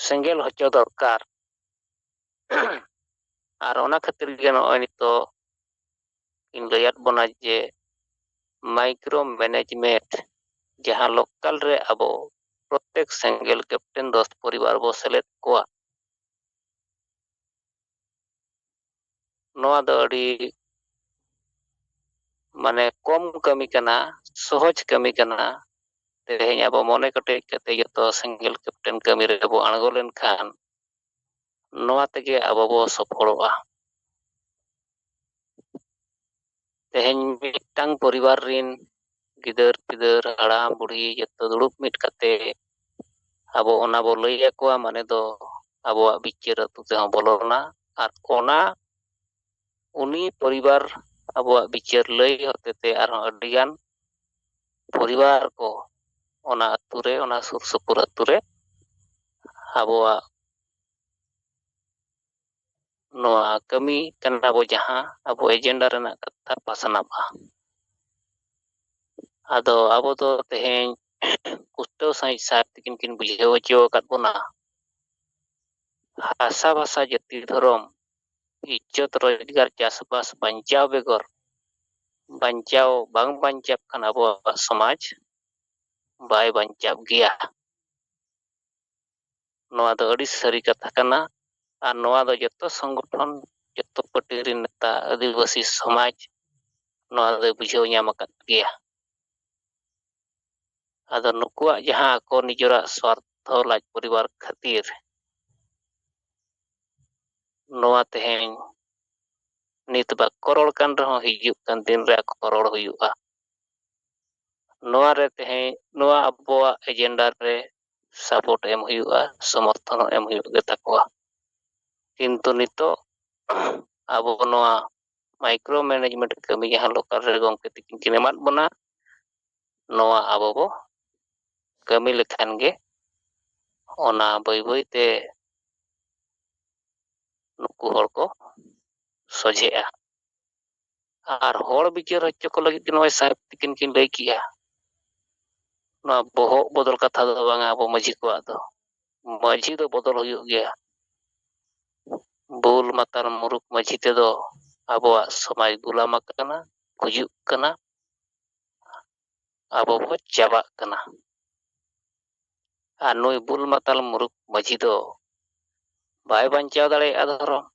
ᱥᱮᱸᱜᱮᱞ ᱦᱚᱪᱚ ᱫᱚᱨᱠᱟᱨ᱾ ᱟᱨ ᱚᱱᱟ ᱠᱷᱟᱹᱛᱤᱨ ᱜᱮ ᱱᱚᱜᱼᱚᱭ ᱱᱤᱛᱚᱜ ᱤᱧ ᱞᱟᱹᱭᱟᱫ ᱵᱚᱱᱟ ᱡᱮ micro management, ᱡᱟᱦᱟᱸ local ᱨᱮ ᱟᱵᱚ ᱯᱨᱚᱛᱮᱠ ᱥᱮᱸᱜᱮᱞ ᱠᱮᱯᱴᱮᱱ ᱫᱚᱥ ᱯᱚᱨᱤᱵᱟᱨ ᱵᱚ ᱥᱮᱞᱮᱫ ᱠᱚᱣᱟ, ᱱᱚᱣᱟ ᱫᱚ ᱟᱹᱰᱤ ᱢᱟᱱᱮ ᱠᱚᱢ ᱠᱟᱹᱢᱤ ᱠᱟᱱᱟ, ᱥᱚᱦᱚᱡᱽ ᱠᱟᱹᱢᱤ ᱠᱟᱱᱟ᱾ ᱛᱮᱦᱮᱧ ᱟᱵᱚ ᱢᱚᱱᱮ ᱠᱮᱴᱮᱡ ᱠᱟᱛᱮ ᱡᱚᱛᱚ ᱥᱮᱸᱜᱮᱞ ᱠᱮᱯᱴᱮᱱ ᱠᱟᱹᱢᱤ ᱨᱮᱵᱚ ᱟᱬᱜᱚ ᱞᱮᱱᱠᱷᱟᱱ ᱱᱚᱣᱟ ᱛᱮᱜᱮ ᱟᱵᱚ ᱵᱚ ᱥᱚᱯᱷᱚᱞᱚᱜᱼᱟ᱾ ᱛᱮᱦᱮᱧ ᱢᱤᱫᱴᱟᱝ ᱯᱚᱨᱤᱵᱟᱨ ᱨᱤᱱ ᱜᱤᱫᱟᱹᱨ ᱯᱤᱫᱟᱹᱨ, ᱦᱟᱲᱟᱢ ᱵᱩᱲᱦᱤ ᱡᱚᱛᱚ ᱫᱩᱲᱩᱵ ᱢᱤᱫ ᱠᱟᱛᱮ ᱟᱵᱚ ᱚᱱᱟ ᱵᱚ ᱞᱟᱹᱭ ᱟᱠᱚᱣᱟ, ᱢᱟᱱᱮ ᱫᱚ ᱟᱵᱚᱣᱟᱜ ᱵᱤᱪᱟᱹᱨ ᱟᱹᱛᱩ ᱛᱮᱦᱚᱸ ᱵᱚᱞᱚᱱᱟ᱾ ᱟᱨ ᱚᱱᱟ ᱩᱱᱤ ᱯᱚᱨᱤᱵᱟᱨ ᱟᱵᱚᱣᱟᱜ ᱵᱤᱪᱟᱹᱨ ᱞᱟᱹᱭ ᱦᱚᱛᱮᱛᱮ ᱟᱨᱦᱚᱸ ᱟᱹᱰᱤᱜᱟᱱ ᱯᱚᱨᱤᱵᱟᱨ ᱠᱚ ᱚᱱᱟ ᱟᱹᱛᱩ ᱨᱮ, ᱚᱱᱟ ᱥᱩᱨ ᱥᱩᱯᱩᱨ ᱟᱹᱛᱩ ᱨᱮ ᱟᱵᱚᱣᱟᱜ ᱱᱚᱣᱟ ᱠᱟᱹᱢᱤ ᱠᱟᱱᱟ ᱵᱚ, ᱡᱟᱦᱟᱸ ᱟᱵᱚ ᱮᱡᱮᱱᱰᱟ ᱨᱮᱱᱟᱜ ᱠᱟᱛᱷᱟ ᱯᱟᱥᱱᱟᱣᱼᱟ᱾ ᱟᱫᱚ ᱟᱵᱚ ᱫᱚ ᱛᱮᱦᱮᱧ ᱯᱩᱥᱴᱟᱹᱣ ᱥᱟᱺᱦᱤᱡ ᱥᱟᱦᱮᱵᱽ ᱛᱤᱠᱤᱱ ᱠᱤᱱ ᱵᱩᱡᱷᱟᱹᱣ ᱦᱚᱪᱚ ᱟᱠᱟᱫ ᱵᱚᱱᱟ, ᱦᱟᱥᱟ ᱵᱷᱟᱥᱟ ᱡᱟᱹᱛᱤ ᱫᱷᱚᱨᱚᱢ ᱤᱡᱽᱡᱚᱛ ᱨᱳᱡᱽᱜᱟᱨ ᱪᱟᱥᱵᱟᱥ ᱵᱟᱧᱪᱟᱣ ᱵᱮᱜᱚᱨ ᱵᱟᱧᱪᱟᱣ ᱵᱟᱝ ᱵᱟᱧᱪᱟᱜ ᱠᱷᱟᱱ ᱟᱵᱚᱣᱟᱜ ᱥᱚᱢᱟᱡᱽ ᱵᱟᱭ ᱵᱟᱧᱪᱟᱜ ᱜᱮᱭᱟ᱾ ᱱᱚᱣᱟ ᱫᱚ ᱟᱹᱰᱤ ᱥᱟᱹᱨᱤ ᱠᱟᱛᱷᱟ ᱠᱟᱱᱟ᱾ ᱟᱨ ᱱᱚᱣᱟ ᱫᱚ ᱡᱚᱛᱚ ᱥᱚᱝᱜᱚᱴᱷᱚᱱ, ᱡᱚᱛᱚ ᱯᱟᱹᱴᱤ ᱨᱮᱱ ᱱᱮᱛᱟ, ᱟᱹᱫᱤᱵᱟᱹᱥᱤ ᱥᱚᱢᱟᱡᱽ ᱱᱚᱣᱟ ᱫᱚᱭ ᱵᱩᱡᱷᱟᱹᱣ ᱧᱟᱢ ᱟᱠᱟᱫ ᱜᱮᱭᱟ᱾ ᱟᱫᱚ ᱱᱩᱠᱩᱣᱟᱜ ᱡᱟᱦᱟᱸ ᱟᱠᱚ ᱱᱤᱡᱮᱨᱟᱜ ᱥᱣᱟᱨᱛᱷᱚ ᱞᱟᱡ ᱯᱚᱨᱤᱵᱟᱨ ᱠᱷᱟᱹᱛᱤᱨ ᱱᱚᱣᱟ ᱛᱮᱦᱮᱧ ᱱᱤᱛ ᱵᱟᱠᱚ ᱨᱚᱲ ᱠᱟᱱ ᱨᱮᱦᱚᱸ ᱦᱤᱡᱩᱜ ᱠᱟᱱ ᱫᱤᱱ ᱨᱮ ᱟᱠᱚ ᱨᱚᱲ ᱦᱩᱭᱩᱜᱼᱟ᱾ ᱱᱚᱣᱟ ᱨᱮ ᱛᱮᱦᱮᱧ ᱱᱚᱣᱟ ᱟᱵᱚᱣᱟᱜ ᱮᱡᱮᱱᱰᱟ ᱨᱮ ᱥᱟᱯᱳᱨᱴ ᱮᱢ ᱦᱩᱭᱩᱜᱼᱟ, ᱥᱚᱢᱚᱨᱛᱷᱚᱱ ᱦᱚᱸ ᱮᱢ ᱦᱩᱭᱩᱜ ᱜᱮ ᱛᱟᱠᱚᱣᱟ᱾ ᱠᱤᱱᱛᱩ ᱱᱤᱛᱚᱜ ᱟᱵᱚ ᱱᱚᱣᱟ ᱢᱟᱭᱠᱨᱳ ᱢᱮᱱᱮᱡᱢᱮᱱᱴ ᱠᱟᱹᱢᱤ ᱡᱟᱦᱟᱸ ᱞᱳᱠᱟᱞ ᱨᱮ ᱜᱚᱢᱠᱮ ᱛᱤᱠᱤᱱ ᱠᱤᱱ ᱮᱢᱟᱫ ᱵᱚᱱᱟ, ᱱᱚᱣᱟ ᱟᱵᱚ ᱵᱚ ᱠᱟᱹᱢᱤ ᱞᱮᱠᱷᱟᱱ ᱜᱮ ᱚᱱᱟ ᱵᱟᱹᱭ ᱵᱟᱹᱭ ᱛᱮ ᱱᱩᱠᱩ ᱦᱚᱲ ᱠᱚ ᱥᱚᱡᱷᱮᱜᱼᱟ᱾ ᱟᱨ ᱦᱚᱲ ᱵᱤᱪᱟᱹᱨ ᱦᱚᱪᱚ ᱠᱚ ᱞᱟᱹᱜᱤᱫ ᱜᱮ ᱱᱚᱜᱼᱚᱭ ᱥᱟᱦᱮᱵ ᱛᱤᱠᱤᱱ ᱠᱤᱱ ᱞᱟᱹᱭ ᱠᱮᱜᱼᱟ᱾ ᱱᱚᱣᱟ ᱵᱚᱦᱚᱜ ᱵᱚᱫᱚᱞ ᱠᱟᱛᱷᱟ ᱫᱚ ᱵᱟᱝᱟ ᱟᱵᱚ ᱢᱟᱹᱡᱷᱤ ᱠᱚᱣᱟᱜ ᱫᱚ᱾ ᱢᱟᱹᱡᱷᱤ ᱫᱚ ᱵᱚᱫᱚᱞ ᱦᱩᱭᱩᱜ ᱜᱮᱭᱟ᱾ ᱵᱩᱞ ᱢᱟᱛᱟᱞ ᱢᱩᱨᱩᱠ ᱢᱟᱹᱡᱷᱤ ᱛᱮᱫᱚ ᱟᱵᱚᱣᱟᱜ ᱥᱚᱢᱟᱡᱽ ᱜᱩᱞᱟᱢ ᱟᱠᱟᱱᱟ, ᱜᱩᱡᱩᱜ ᱠᱟᱱᱟ, ᱟᱵᱚ ᱵᱚ ᱪᱟᱵᱟᱜ ᱠᱟᱱᱟ᱾ ᱟᱨ ᱱᱩᱭ ᱵᱩᱞ ᱢᱟᱛᱟᱞ ᱢᱩᱨᱩᱠ ᱢᱟᱹᱡᱷᱤ ᱫᱚ ᱵᱟᱭ ᱵᱟᱧᱪᱟᱣ ᱫᱟᱲᱮᱭᱟᱜᱼᱟ ᱫᱷᱚᱨᱚᱢ᱾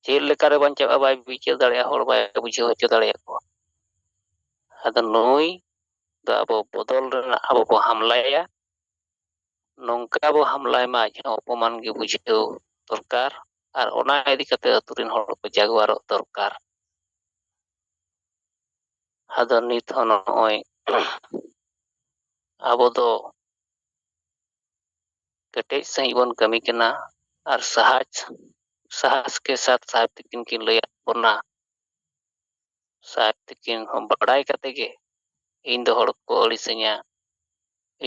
ᱪᱮᱫ ᱞᱮᱠᱟᱨᱮ ᱵᱟᱧᱪᱟᱜᱼᱟ ᱵᱟᱭ ᱵᱤᱪᱟᱹᱨ ᱫᱟᱲᱮᱭᱟᱜᱼᱟ, ᱦᱚᱲ ᱵᱟᱭ ᱵᱩᱡᱷᱟᱹᱣ ᱦᱚᱪᱚ ᱫᱟᱲᱮᱭᱟᱠᱚᱣᱟ᱾ ᱟᱫᱚ ᱱᱩᱭ ᱫᱚ ᱟᱵᱚ ᱵᱚᱫᱚᱞ ᱨᱮᱱᱟᱜ ᱟᱵᱚ ᱵᱚ ᱦᱟᱢᱞᱟᱭᱟ᱾ ᱱᱚᱝᱠᱟ ᱵᱚ ᱦᱟᱢᱞᱟᱭ ᱢᱟ ᱡᱟᱦᱟᱸ ᱚᱯᱚᱢᱟᱱ ᱜᱮ ᱵᱩᱡᱷᱟᱹᱣ ᱫᱚᱨᱠᱟᱨ, ᱟᱨ ᱚᱱᱟ ᱤᱫᱤ ᱠᱟᱛᱮ ᱟᱹᱛᱩ ᱨᱮᱱ ᱦᱚᱲ ᱠᱚ ᱡᱟᱜᱣᱟᱨᱚᱜ ᱫᱚᱨᱠᱟᱨ᱾ ᱟᱫᱚ ᱱᱤᱛ ᱦᱚᱸ ᱱᱚᱜᱼᱚᱭ ᱟᱵᱚ ᱫᱚ ᱠᱮᱴᱮᱡ ᱥᱟᱺᱦᱤᱡ ᱵᱚᱱ ᱠᱟᱹᱢᱤ ᱠᱟᱱᱟ, ᱟᱨ ᱥᱟᱦᱟᱡᱽ ᱥᱟᱦᱟᱡᱽ ᱠᱮ ᱥᱟᱛ ᱥᱟᱦᱮᱵ ᱛᱤᱠᱤᱱ ᱠᱤᱱ ᱞᱟᱹᱭᱟᱫ ᱵᱚᱱᱟ᱾ ᱥᱟᱦᱮᱵ ᱛᱤᱠᱤᱱ ᱦᱚᱸ ᱵᱟᱰᱟᱭ ᱠᱟᱛᱮ ᱜᱮ ᱤᱧ ᱫᱚ ᱦᱚᱲ ᱠᱚ ᱟᱹᱲᱤᱥᱟᱹᱧᱟ,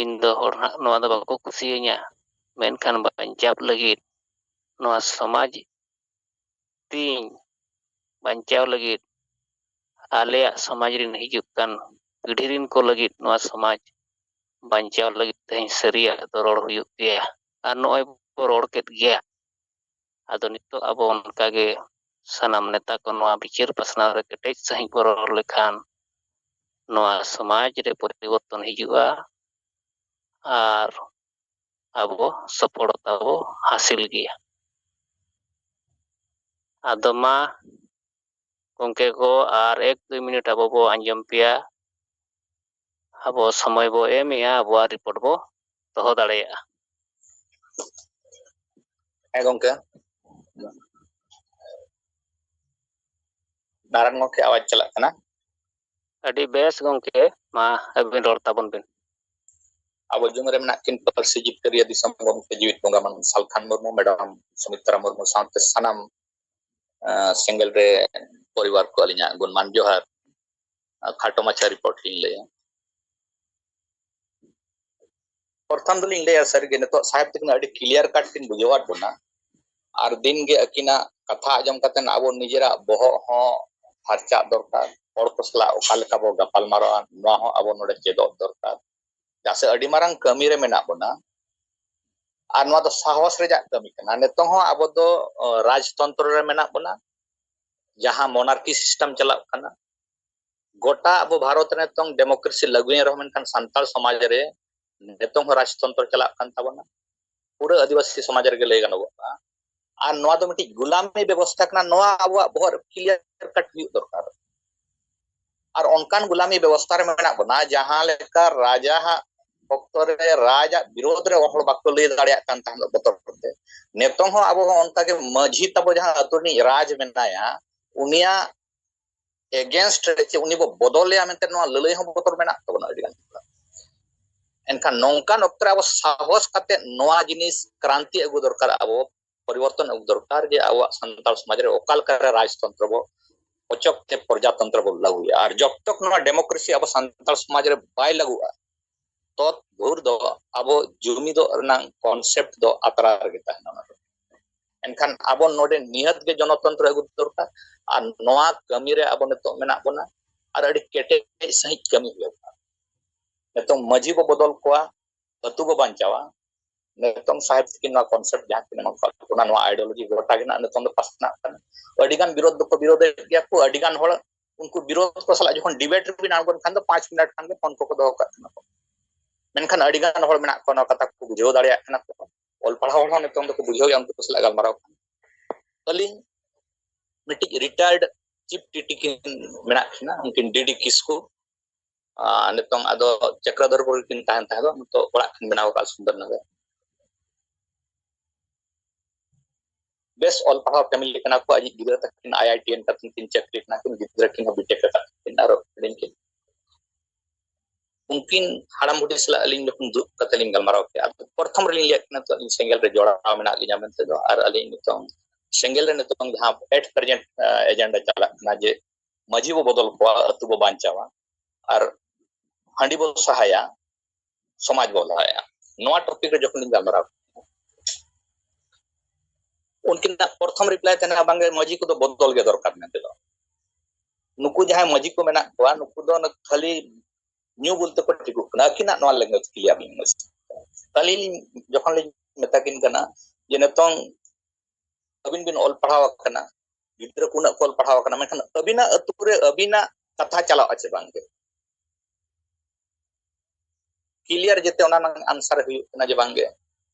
ᱤᱧ ᱫᱚ ᱦᱚᱲ ᱦᱟᱸᱜ ᱱᱚᱣᱟ ᱫᱚ ᱵᱟᱠᱚ ᱠᱩᱥᱤᱭᱟᱹᱧᱟ, ᱢᱮᱱᱠᱷᱟᱱ ᱵᱟᱧᱪᱟᱣ ᱞᱟᱹᱜᱤᱫ, ᱱᱚᱣᱟ ᱥᱚᱢᱟᱡᱽ ᱛᱤᱧ ᱵᱟᱧᱪᱟᱣ ᱞᱟᱹᱜᱤᱫ, ᱟᱞᱮᱭᱟᱜ ᱥᱚᱢᱟᱡᱽ ᱨᱮᱱ ᱦᱤᱡᱩᱜ ᱠᱟᱱ ᱯᱤᱲᱦᱤ ᱨᱮᱱ ᱠᱚ ᱞᱟᱹᱜᱤᱫ ᱱᱚᱣᱟ ᱥᱚᱢᱟᱡᱽ ᱵᱟᱧᱪᱟᱣ ᱞᱟᱹᱜᱤᱫ ᱛᱮᱦᱮᱧ ᱥᱟᱹᱨᱤᱭᱟᱜ ᱫᱚ ᱨᱚᱲ ᱦᱩᱭᱩᱜ ᱜᱮᱭᱟ᱾ ᱟᱨ ᱱᱚᱜᱼᱚᱭ ᱵᱚ ᱨᱚᱲ ᱠᱮᱫ ᱜᱮᱭᱟ᱾ ᱟᱫᱚ ᱱᱤᱛᱚᱜ ᱟᱵᱚ ᱚᱱᱠᱟᱜᱮ ᱥᱟᱱᱟᱢ ᱱᱮᱛᱟ ᱠᱚ ᱱᱚᱣᱟ ᱵᱤᱪᱟᱹᱨ ᱯᱟᱥᱱᱟᱣ ᱨᱮ ᱠᱮᱴᱮᱡ ᱥᱟᱺᱦᱤᱡ ᱵᱚ ᱨᱚᱲ ᱞᱮᱠᱷᱟᱱ ᱱᱚᱣᱟ ᱥᱚᱢᱟᱡᱽ ᱨᱮ ᱯᱚᱨᱤᱵᱚᱨᱛᱚᱱ ᱦᱤᱡᱩᱜᱼᱟ ᱟᱨ ᱟᱵᱚ ᱥᱚᱯᱷᱚᱞᱚᱛᱟ ᱵᱚ ᱦᱟᱥᱤᱞ ᱜᱮᱭᱟ᱾ ᱟᱫᱚ ᱢᱟ ᱜᱚᱢᱠᱮ ᱠᱚ, ᱟᱨ ᱮᱠ ᱫᱩᱭ ᱢᱤᱱᱤᱴ ᱟᱵᱚ ᱵᱚ ᱟᱸᱡᱚᱢ ᱯᱮᱭᱟ᱾ ᱟᱵᱚ ᱥᱚᱢᱚᱭ ᱵᱚ ᱮᱢᱮᱜᱼᱟ, ᱟᱵᱚᱣᱟᱜ ᱨᱤᱯᱳᱨᱴ ᱵᱚ ᱫᱚᱦᱚ ᱫᱟᱲᱮᱭᱟᱜᱼᱟ᱾ ᱦᱮᱸ ᱜᱚᱝᱠᱮ, ᱱᱟᱨᱟᱭᱚᱱ ᱜᱚᱝᱠᱮ ᱟᱣᱟᱡ ᱪᱟᱞᱟᱜ ᱠᱟᱱᱟ᱾ ᱟᱹᱰᱤ ᱵᱮᱥ ᱜᱚᱝᱠᱮ, ᱢᱟ ᱟᱹᱵᱤᱱ ᱨᱚᱲ ᱛᱟᱵᱚᱱ ᱵᱤᱱ᱾ ᱟᱵᱚ ᱡᱩᱢᱤ ᱨᱮ ᱢᱮᱱᱟᱜ ᱠᱤᱱ ᱯᱟᱹᱨᱥᱤ ᱡᱤᱛᱠᱟᱹᱨᱤᱭᱟᱹ ᱫᱤᱥᱚᱢ ᱜᱚᱢᱠᱮ ᱡᱤᱣᱤᱫ ᱵᱚᱸᱜᱟ ᱢᱟᱱ ᱥᱟᱞᱠᱷᱟᱱ ᱢᱩᱨᱢᱩ, ᱢᱮᱰᱟᱢ ᱥᱩᱢᱤᱛᱨᱟ ᱢᱩᱨᱢᱩ ᱥᱟᱶᱛᱮ ᱥᱟᱱᱟᱢ ᱥᱮᱸᱜᱮᱞ ᱨᱮ ᱯᱚᱨᱤᱵᱟᱨ ᱠᱚ ᱟᱹᱞᱤᱧᱟᱜ ᱜᱩᱱᱢᱟᱱ ᱡᱚᱦᱟᱨ᱾ ᱠᱷᱟᱴᱚ ᱢᱟᱪᱷᱟ ᱨᱤᱯᱳᱨᱴ ᱞᱤᱧ ᱞᱟᱹᱭᱟ᱾ ᱯᱨᱚᱛᱷᱚᱢ ᱫᱚᱞᱤᱧ ᱞᱟᱹᱭᱟ, ᱥᱟᱹᱨᱤᱜᱮ ᱱᱤᱛᱚᱜ ᱥᱟᱦᱮᱵ ᱛᱟᱹᱠᱤᱱ ᱟᱹᱰᱤ ᱠᱞᱤᱭᱟᱨ ᱠᱟᱴ ᱠᱤᱱ ᱵᱩᱡᱷᱟᱹᱣᱟᱫ ᱵᱚᱱᱟ᱾ ᱟᱨ ᱫᱤᱱ ᱜᱮ ᱟᱹᱠᱤᱱᱟᱜ ᱠᱟᱛᱷᱟ ᱟᱸᱡᱚᱢ ᱠᱟᱛᱮ ᱟᱵᱚ ᱱᱤᱡᱮᱨᱟᱜ ᱵᱚᱦᱚᱜ ᱦᱚᱸ ᱯᱷᱟᱨᱪᱟᱜ ᱫᱚᱨᱠᱟᱨ᱾ ᱦᱚᱲ ᱠᱚ ᱥᱟᱞᱟᱜ ᱚᱠᱟ ᱞᱮᱠᱟ ᱵᱚ ᱜᱟᱯᱟᱞ ᱢᱟᱨᱟᱜᱼᱟ, ᱱᱚᱣᱟ ᱦᱚᱸ ᱟᱵᱚ ᱱᱚᱰᱮ ᱪᱮᱫᱚᱜ ᱫᱚᱨᱠᱟᱨ᱾ ᱪᱮᱫᱟᱜ ᱥᱮ ᱟᱹᱰᱤ ᱢᱟᱨᱟᱝ ᱠᱟᱹᱢᱤ ᱨᱮ ᱢᱮᱱᱟᱜ ᱵᱚᱱᱟ᱾ ᱟᱨ ᱱᱚᱣᱟ ᱫᱚ ᱥᱟᱦᱚᱥ ᱨᱮᱭᱟᱜ ᱠᱟᱹᱢᱤ ᱠᱟᱱᱟ᱾ ᱱᱤᱛᱚᱝ ᱦᱚᱸ ᱟᱵᱚ ᱫᱚ ᱨᱟᱡᱽᱛᱚᱱᱛᱨᱚ ᱨᱮ ᱢᱮᱱᱟᱜ ᱵᱚᱱᱟ, ᱡᱟᱦᱟᱸ ᱢᱚᱱᱟᱨᱠᱤ ᱥᱤᱥᱴᱮᱢ ᱪᱟᱞᱟᱜ ᱠᱟᱱᱟ᱾ ᱜᱚᱴᱟ ᱟᱵᱚ ᱵᱷᱟᱨᱚᱛ ᱨᱮ ᱱᱤᱛᱚᱝ ᱰᱮᱢᱳᱠᱨᱮᱥᱤ ᱞᱟᱹᱜᱩᱭᱮᱱ ᱨᱮᱦᱚᱸ, ᱢᱮᱱᱠᱷᱟᱱ ᱥᱟᱱᱛᱟᱲ ᱥᱚᱢᱟᱡᱽ ᱨᱮ ᱱᱤᱛᱚᱝ ᱦᱚᱸ ᱨᱟᱡᱽᱛᱚᱱᱛᱨᱚ ᱪᱟᱞᱟᱜ ᱠᱟᱱ ᱛᱟᱵᱚᱱᱟ᱾ ᱯᱩᱨᱟᱹ ᱟᱹᱫᱤᱵᱟᱹᱥᱤ ᱥᱚᱢᱟᱡᱽ ᱨᱮᱜᱮ ᱞᱟᱹᱭ ᱜᱟᱱᱚᱜᱚᱜᱼᱟ᱾ ᱟᱨ ᱱᱚᱣᱟ ᱫᱚ ᱢᱤᱫᱴᱤᱡ ᱜᱩᱞᱟᱢᱤ ᱵᱮᱵᱚᱥᱛᱷᱟ ᱠᱟᱱᱟ᱾ ᱱᱚᱣᱟ ᱟᱵᱚᱣᱟᱜ ᱵᱚᱦᱚᱜ ᱨᱮ ᱠᱞᱤᱭᱟᱨ ᱠᱟᱴ ᱦᱩᱭᱩᱜ ᱫᱚᱨᱠᱟᱨ᱾ ᱟᱨ ᱚᱱᱠᱟᱱ ᱜᱩᱞᱟᱢᱤ ᱵᱮᱵᱚᱥᱛᱷᱟ ᱨᱮ ᱢᱮᱱᱟᱜ ᱵᱚᱱᱟ, ᱡᱟᱦᱟᱸ ᱞᱮᱠᱟ ᱨᱟᱡᱟ ᱦᱟᱜ ᱚᱠᱛᱚ ᱨᱮ ᱨᱟᱡᱟᱜ ᱵᱤᱨᱳᱫᱷ ᱨᱮ ᱦᱚᱲ ᱵᱟᱠᱚ ᱞᱟᱹᱭ ᱫᱟᱲᱮᱭᱟᱜ ᱠᱟᱱ ᱛᱟᱦᱮᱸᱫ ᱵᱚᱛᱚᱨ ᱛᱮ, ᱱᱤᱛᱚᱝ ᱦᱚᱸ ᱟᱵᱚ ᱦᱚᱸ ᱚᱱᱠᱟᱜᱮ ᱢᱟᱹᱡᱷᱤ ᱛᱟᱵᱚ ᱡᱟᱦᱟᱸ ᱟᱹᱛᱩ ᱨᱤᱱᱤᱡ ᱨᱟᱡᱽ ᱢᱮᱱᱟᱭᱟ, ᱩᱱᱤᱭᱟᱜ ᱮᱜᱮᱱᱥᱴ ᱨᱮ ᱪᱮ ᱩᱱᱤ ᱵᱚ ᱵᱚᱫᱚᱞᱮᱭᱟ ᱢᱮᱱᱛᱮ ᱱᱚᱣᱟ ᱞᱟᱹᱞᱟᱹᱭ ᱦᱚᱸ ᱵᱚᱛᱚᱨ ᱢᱮᱱᱟᱜ ᱛᱟᱵᱚᱱᱟ ᱟᱹᱰᱤ ᱜᱟᱱ ᱦᱚᱲᱟᱜ᱾ ᱮᱱᱠᱷᱟᱱ ᱱᱚᱝᱠᱟᱱ ᱚᱠᱛᱚ ᱨᱮ ᱟᱵᱚ ᱥᱟᱦᱚᱥ ᱠᱟᱛᱮ ᱱᱚᱣᱟ ᱡᱤᱱᱤᱥ ᱠᱨᱟᱱᱛᱤ ᱟᱹᱜᱩ ᱫᱚᱨᱠᱟᱨ, ᱟᱵᱚ ᱯᱚᱨᱤᱵᱚᱨᱛᱚᱱ ᱟᱹᱜᱩ ᱫᱚᱨᱠᱟᱨ, ᱡᱮ ᱟᱵᱚᱣᱟᱜ ᱥᱟᱱᱛᱟᱲ ᱥᱚᱢᱟᱡᱽ ᱨᱮ ᱚᱠᱟ ᱞᱮᱠᱟᱨᱮ ᱨᱟᱡᱽᱛᱚᱱᱛᱨᱚ ᱵᱚ ᱚᱪᱚᱜ ᱛᱮ ᱯᱨᱚᱡᱟᱛᱚᱱᱛᱨᱚ ᱵᱚ ᱞᱟᱹᱜᱩᱭᱟ᱾ ᱟᱨ ᱡᱚᱵ ᱛᱚᱠ ᱱᱚᱣᱟ ᱰᱮᱢᱳᱠᱨᱮᱥᱤ ᱟᱵᱚ ᱥᱟᱱᱛᱟᱲ ᱥᱚᱢᱟᱡᱽ ᱨᱮ ᱵᱟᱭ ᱞᱟᱹᱜᱩᱜᱼᱟ, ᱛᱚᱛ ᱵᱷᱳᱨ ᱫᱚ ᱟᱵᱚ ᱡᱩᱢᱤᱫᱚᱜ ᱨᱮᱱᱟᱜ ᱠᱚᱱᱥᱮᱯᱴ ᱫᱚ ᱟᱛᱨᱟ ᱨᱮᱜᱮ ᱛᱟᱦᱮᱱᱟ᱾ ᱚᱱᱟ ᱫᱚ ᱮᱱᱠᱷᱟᱱ ᱟᱵᱚ ᱱᱚᱰᱮ ᱱᱤᱦᱟᱹᱛ ᱜᱮ ᱡᱚᱱᱚᱛᱚᱱᱛᱨᱚ ᱟᱹᱜᱩ ᱫᱚᱨᱠᱟᱨ᱾ ᱟᱨ ᱱᱚᱣᱟ ᱠᱟᱹᱢᱤ ᱨᱮ ᱟᱵᱚ ᱱᱤᱛᱚᱜ ᱢᱮᱱᱟᱜ ᱵᱚᱱᱟ, ᱟᱨ ᱟᱹᱰᱤ ᱠᱮᱴᱮᱡ ᱥᱟᱺᱦᱤᱡ ᱠᱟᱹᱢᱤ ᱦᱩᱭᱩᱜᱼᱟ᱾ ᱱᱤᱛᱚᱝ ᱢᱟᱹᱡᱷᱤ ᱵᱚ ᱵᱚᱫᱚᱞ ᱠᱚᱣᱟ, ᱟᱹᱛᱩ ᱵᱚ ᱵᱟᱧᱪᱟᱣᱟ᱾ ᱱᱤᱛᱚᱝ ᱥᱟᱦᱮᱵ ᱛᱟᱹᱠᱤᱱ ᱱᱚᱣᱟ ᱠᱚᱱᱥᱮᱯᱴ ᱡᱟᱦᱟᱸ ᱠᱤᱱ ᱮᱢᱟ ᱠᱟᱫ ᱵᱚᱱᱟ, ᱱᱚᱣᱟ ᱟᱭᱰᱤᱭᱳᱞᱚᱡᱤ ᱜᱚᱴᱟ ᱜᱮ ᱱᱟᱜ ᱱᱤᱛᱚᱝ ᱫᱚ ᱯᱟᱥᱱᱟᱜ ᱠᱟᱱᱟ᱾ ᱟᱹᱰᱤ ᱜᱟᱱ ᱵᱤᱨᱳᱫᱷ ᱫᱚᱠᱚ ᱵᱤᱨᱳᱫᱷᱮᱫ ᱜᱮᱭᱟ ᱠᱚ, ᱟᱹᱰᱤ ᱜᱟᱱ ᱦᱚᱲ ᱩᱱᱠᱩ ᱵᱤᱨᱳᱫᱷ ᱠᱚ ᱥᱟᱞᱟᱜ ᱡᱚᱠᱷᱚᱱ ᱰᱤᱵᱮᱴ ᱨᱮᱵᱤᱱ ᱟᱬᱜᱚᱱ ᱠᱷᱟᱱ ᱫᱚ ᱯᱟᱸᱪ ᱢᱤᱱᱤᱴ ᱠᱷᱟᱱ ᱜᱮ ᱯᱷᱳᱱ ᱠᱚᱠᱚ ᱫᱚᱦᱚ ᱠᱟᱜ ᱠᱟᱱᱟ ᱠᱚ᱾ ᱢᱮᱱᱠᱷᱟᱱ ᱟᱹᱰᱤ ᱜᱟᱱ ᱦᱚᱲ ᱢᱮᱱᱟᱜ ᱠᱚᱣᱟ ᱱᱚᱣᱟ ᱠᱟᱛᱷᱟ ᱠᱚ ᱵᱩᱡᱷᱟᱹᱣ ᱫᱟᱲᱮᱭᱟᱜ ᱠᱟᱱᱟ ᱠᱚ, ᱚᱞ ᱯᱟᱲᱦᱟᱣ ᱦᱚᱲ ᱦᱚᱸ ᱱᱤᱛᱚᱝ ᱫᱚᱠᱚ ᱵᱩᱡᱷᱟᱹᱣ ᱜᱮᱭᱟ, ᱩᱱᱠᱩ ᱠᱚ ᱥᱟᱞᱟᱜ ᱜᱟᱞᱢᱟᱨᱟᱣ ᱠᱟᱱᱟ᱾ ᱟᱹᱞᱤᱧ ᱢᱤᱫᱴᱤᱡ ᱨᱤᱴᱟᱭᱟᱨᱰ ᱪᱤᱯ ᱴᱤᱴᱤ ᱠᱤᱱ ᱢᱮᱱᱟᱜ ᱠᱤᱱᱟ, ᱩᱱᱠᱤᱱ ᱰᱤᱰᱤ ᱠᱤᱥᱠᱩ᱾ ᱟᱨ ᱱᱤᱛᱚᱝ ᱟᱫᱚ ᱪᱚᱠᱨᱚᱫᱷᱚᱨᱯᱩᱨ ᱨᱮᱠᱤᱱ ᱛᱟᱦᱮᱱ ᱛᱟᱦᱮᱸ ᱫᱚ, ᱱᱤᱛᱚᱜ ᱚᱲᱟᱜ ᱠᱤᱱ ᱵᱮᱱᱟᱣ ᱟᱠᱟᱫ ᱥᱩᱱᱫᱚᱨ ᱱᱚᱜᱚᱨ᱾ ᱵᱮᱥ ᱚᱞ ᱯᱟᱲᱦᱟᱣ ᱯᱷᱮᱢᱤᱞᱤ ᱠᱟᱱᱟ ᱠᱚ, ᱟᱡᱤᱡ ᱜᱤᱫᱽᱨᱟᱹ ᱛᱟᱹᱠᱤᱱ ᱟᱭ ᱟᱭ ᱴᱤ ᱮᱱ ᱠᱟᱛᱮ ᱠᱤᱱ ᱪᱟᱹᱠᱨᱤ ᱠᱟᱱᱟ ᱠᱤᱱ, ᱜᱤᱫᱽᱨᱟᱹ ᱠᱤᱱ ᱦᱚᱸ ᱵᱤᱴᱮᱠ ᱟᱠᱟᱫ ᱠᱤᱱ ᱟᱨᱚ ᱦᱩᱰᱤᱧ ᱠᱤᱱ᱾ ᱩᱱᱠᱤᱱ ᱦᱟᱲᱟᱢ ᱵᱩᱰᱷᱤ ᱥᱟᱞᱟᱜ ᱟᱹᱞᱤᱧ ᱡᱚᱠᱷᱚᱱ ᱫᱩᱲᱩᱵ ᱠᱟᱛᱮ ᱞᱤᱧ ᱜᱟᱞᱢᱟᱨᱟᱣ ᱠᱮᱫᱼᱟ, ᱟᱫᱚ ᱯᱨᱚᱛᱷᱚᱢ ᱨᱮᱞᱤᱧ ᱞᱟᱹᱭᱟᱫ ᱠᱤᱱᱟ ᱛᱚ, ᱤᱧ ᱥᱮᱸᱜᱮᱞ ᱨᱮ ᱡᱚᱲᱟᱣ ᱢᱮᱱᱟᱜ ᱞᱤᱧᱟ ᱢᱮᱱᱛᱮ ᱫᱚ, ᱟᱨ ᱟᱹᱞᱤᱧ ᱱᱤᱛᱚᱝ ᱥᱮᱸᱜᱮᱞ ᱨᱮ ᱱᱤᱛᱚᱝ ᱡᱟᱦᱟᱸ at present agenda ᱪᱟᱞᱟᱜ ᱠᱟᱱᱟ ᱡᱮ ᱢᱟᱹᱡᱷᱤ ᱵᱚ ᱵᱚᱫᱚᱞ ᱠᱚᱣᱟ, ᱟᱹᱛᱩ ᱵᱚ ᱵᱟᱧᱪᱟᱣᱟ, ᱟᱨ ᱦᱟᱺᱰᱤ ᱵᱚ ᱥᱟᱦᱟᱭᱟ, ᱥᱚᱢᱟᱡᱽ ᱵᱚ ᱞᱟᱦᱟᱭᱟ, ᱱᱚᱣᱟ ᱴᱚᱯᱤᱠ ᱨᱮ ᱡᱚᱠᱷᱚᱱ ᱞᱤᱧ ᱜᱟᱞᱢᱟᱨᱟᱣ, ᱩᱱᱠᱤᱱᱟᱜ ᱯᱨᱚᱛᱷᱚᱢ ᱨᱤᱯᱞᱟᱭ ᱛᱟᱦᱮᱱᱟ, "ᱵᱟᱝᱜᱮ, ᱢᱟᱹᱡᱷᱤ ᱠᱚᱫᱚ ᱵᱚᱫᱚᱞ ᱜᱮ ᱫᱚᱨᱠᱟᱨ" ᱢᱮᱱᱛᱮ ᱫᱚ᱾ ᱱᱩᱠᱩ ᱡᱟᱦᱟᱸᱭ ᱢᱟᱹᱡᱷᱤ ᱠᱚ ᱢᱮᱱᱟᱜ ᱠᱚᱣᱟ, ᱱᱩᱠᱩ ᱫᱚ ᱚᱱᱟ ᱠᱷᱟᱹᱞᱤ ᱧᱩ ᱵᱩᱞ ᱛᱮᱠᱚ ᱴᱷᱤᱠᱚᱜ ᱠᱟᱱᱟ, ᱟᱹᱠᱤᱱᱟᱜ ᱱᱚᱣᱟ ᱞᱮᱝᱜᱩᱭᱮᱡᱽ ᱠᱞᱤᱭᱟᱨ ᱞᱤᱧ ᱢᱮ᱾ ᱛᱟᱦᱞᱮ ᱞᱤᱧ, ᱡᱚᱠᱷᱚᱱ ᱞᱤᱧ ᱢᱮᱛᱟ ᱠᱤᱱ ᱠᱟᱱᱟ ᱡᱮ ᱱᱤᱛᱚᱝ ᱟᱹᱵᱤᱱ ᱵᱤᱱ ᱚᱞ ᱯᱟᱲᱦᱟᱣ ᱟᱠᱟᱱᱟ, ᱜᱤᱫᱽᱨᱟᱹ ᱠᱚ ᱩᱱᱟᱹᱜ ᱠᱚ ᱚᱞ ᱯᱟᱲᱦᱟᱣ ᱟᱠᱟᱱᱟ, ᱢᱮᱱᱠᱷᱟᱱ ᱟᱹᱵᱤᱱᱟᱜ ᱟᱹᱛᱩ ᱨᱮ ᱟᱹᱵᱤᱱᱟᱜ ᱠᱟᱛᱷᱟ ᱪᱟᱞᱟᱜᱼᱟ ᱪᱮ ᱵᱟᱝ ᱜᱮ? ᱠᱞᱤᱭᱟᱨ ᱡᱮᱛᱮ ᱚᱱᱟ ᱨᱮᱱᱟᱜ ᱟᱱᱥᱟᱨ ᱦᱩᱭᱩᱜ ᱠᱟᱱᱟ ᱡᱮ ᱵᱟᱝ ᱜᱮ,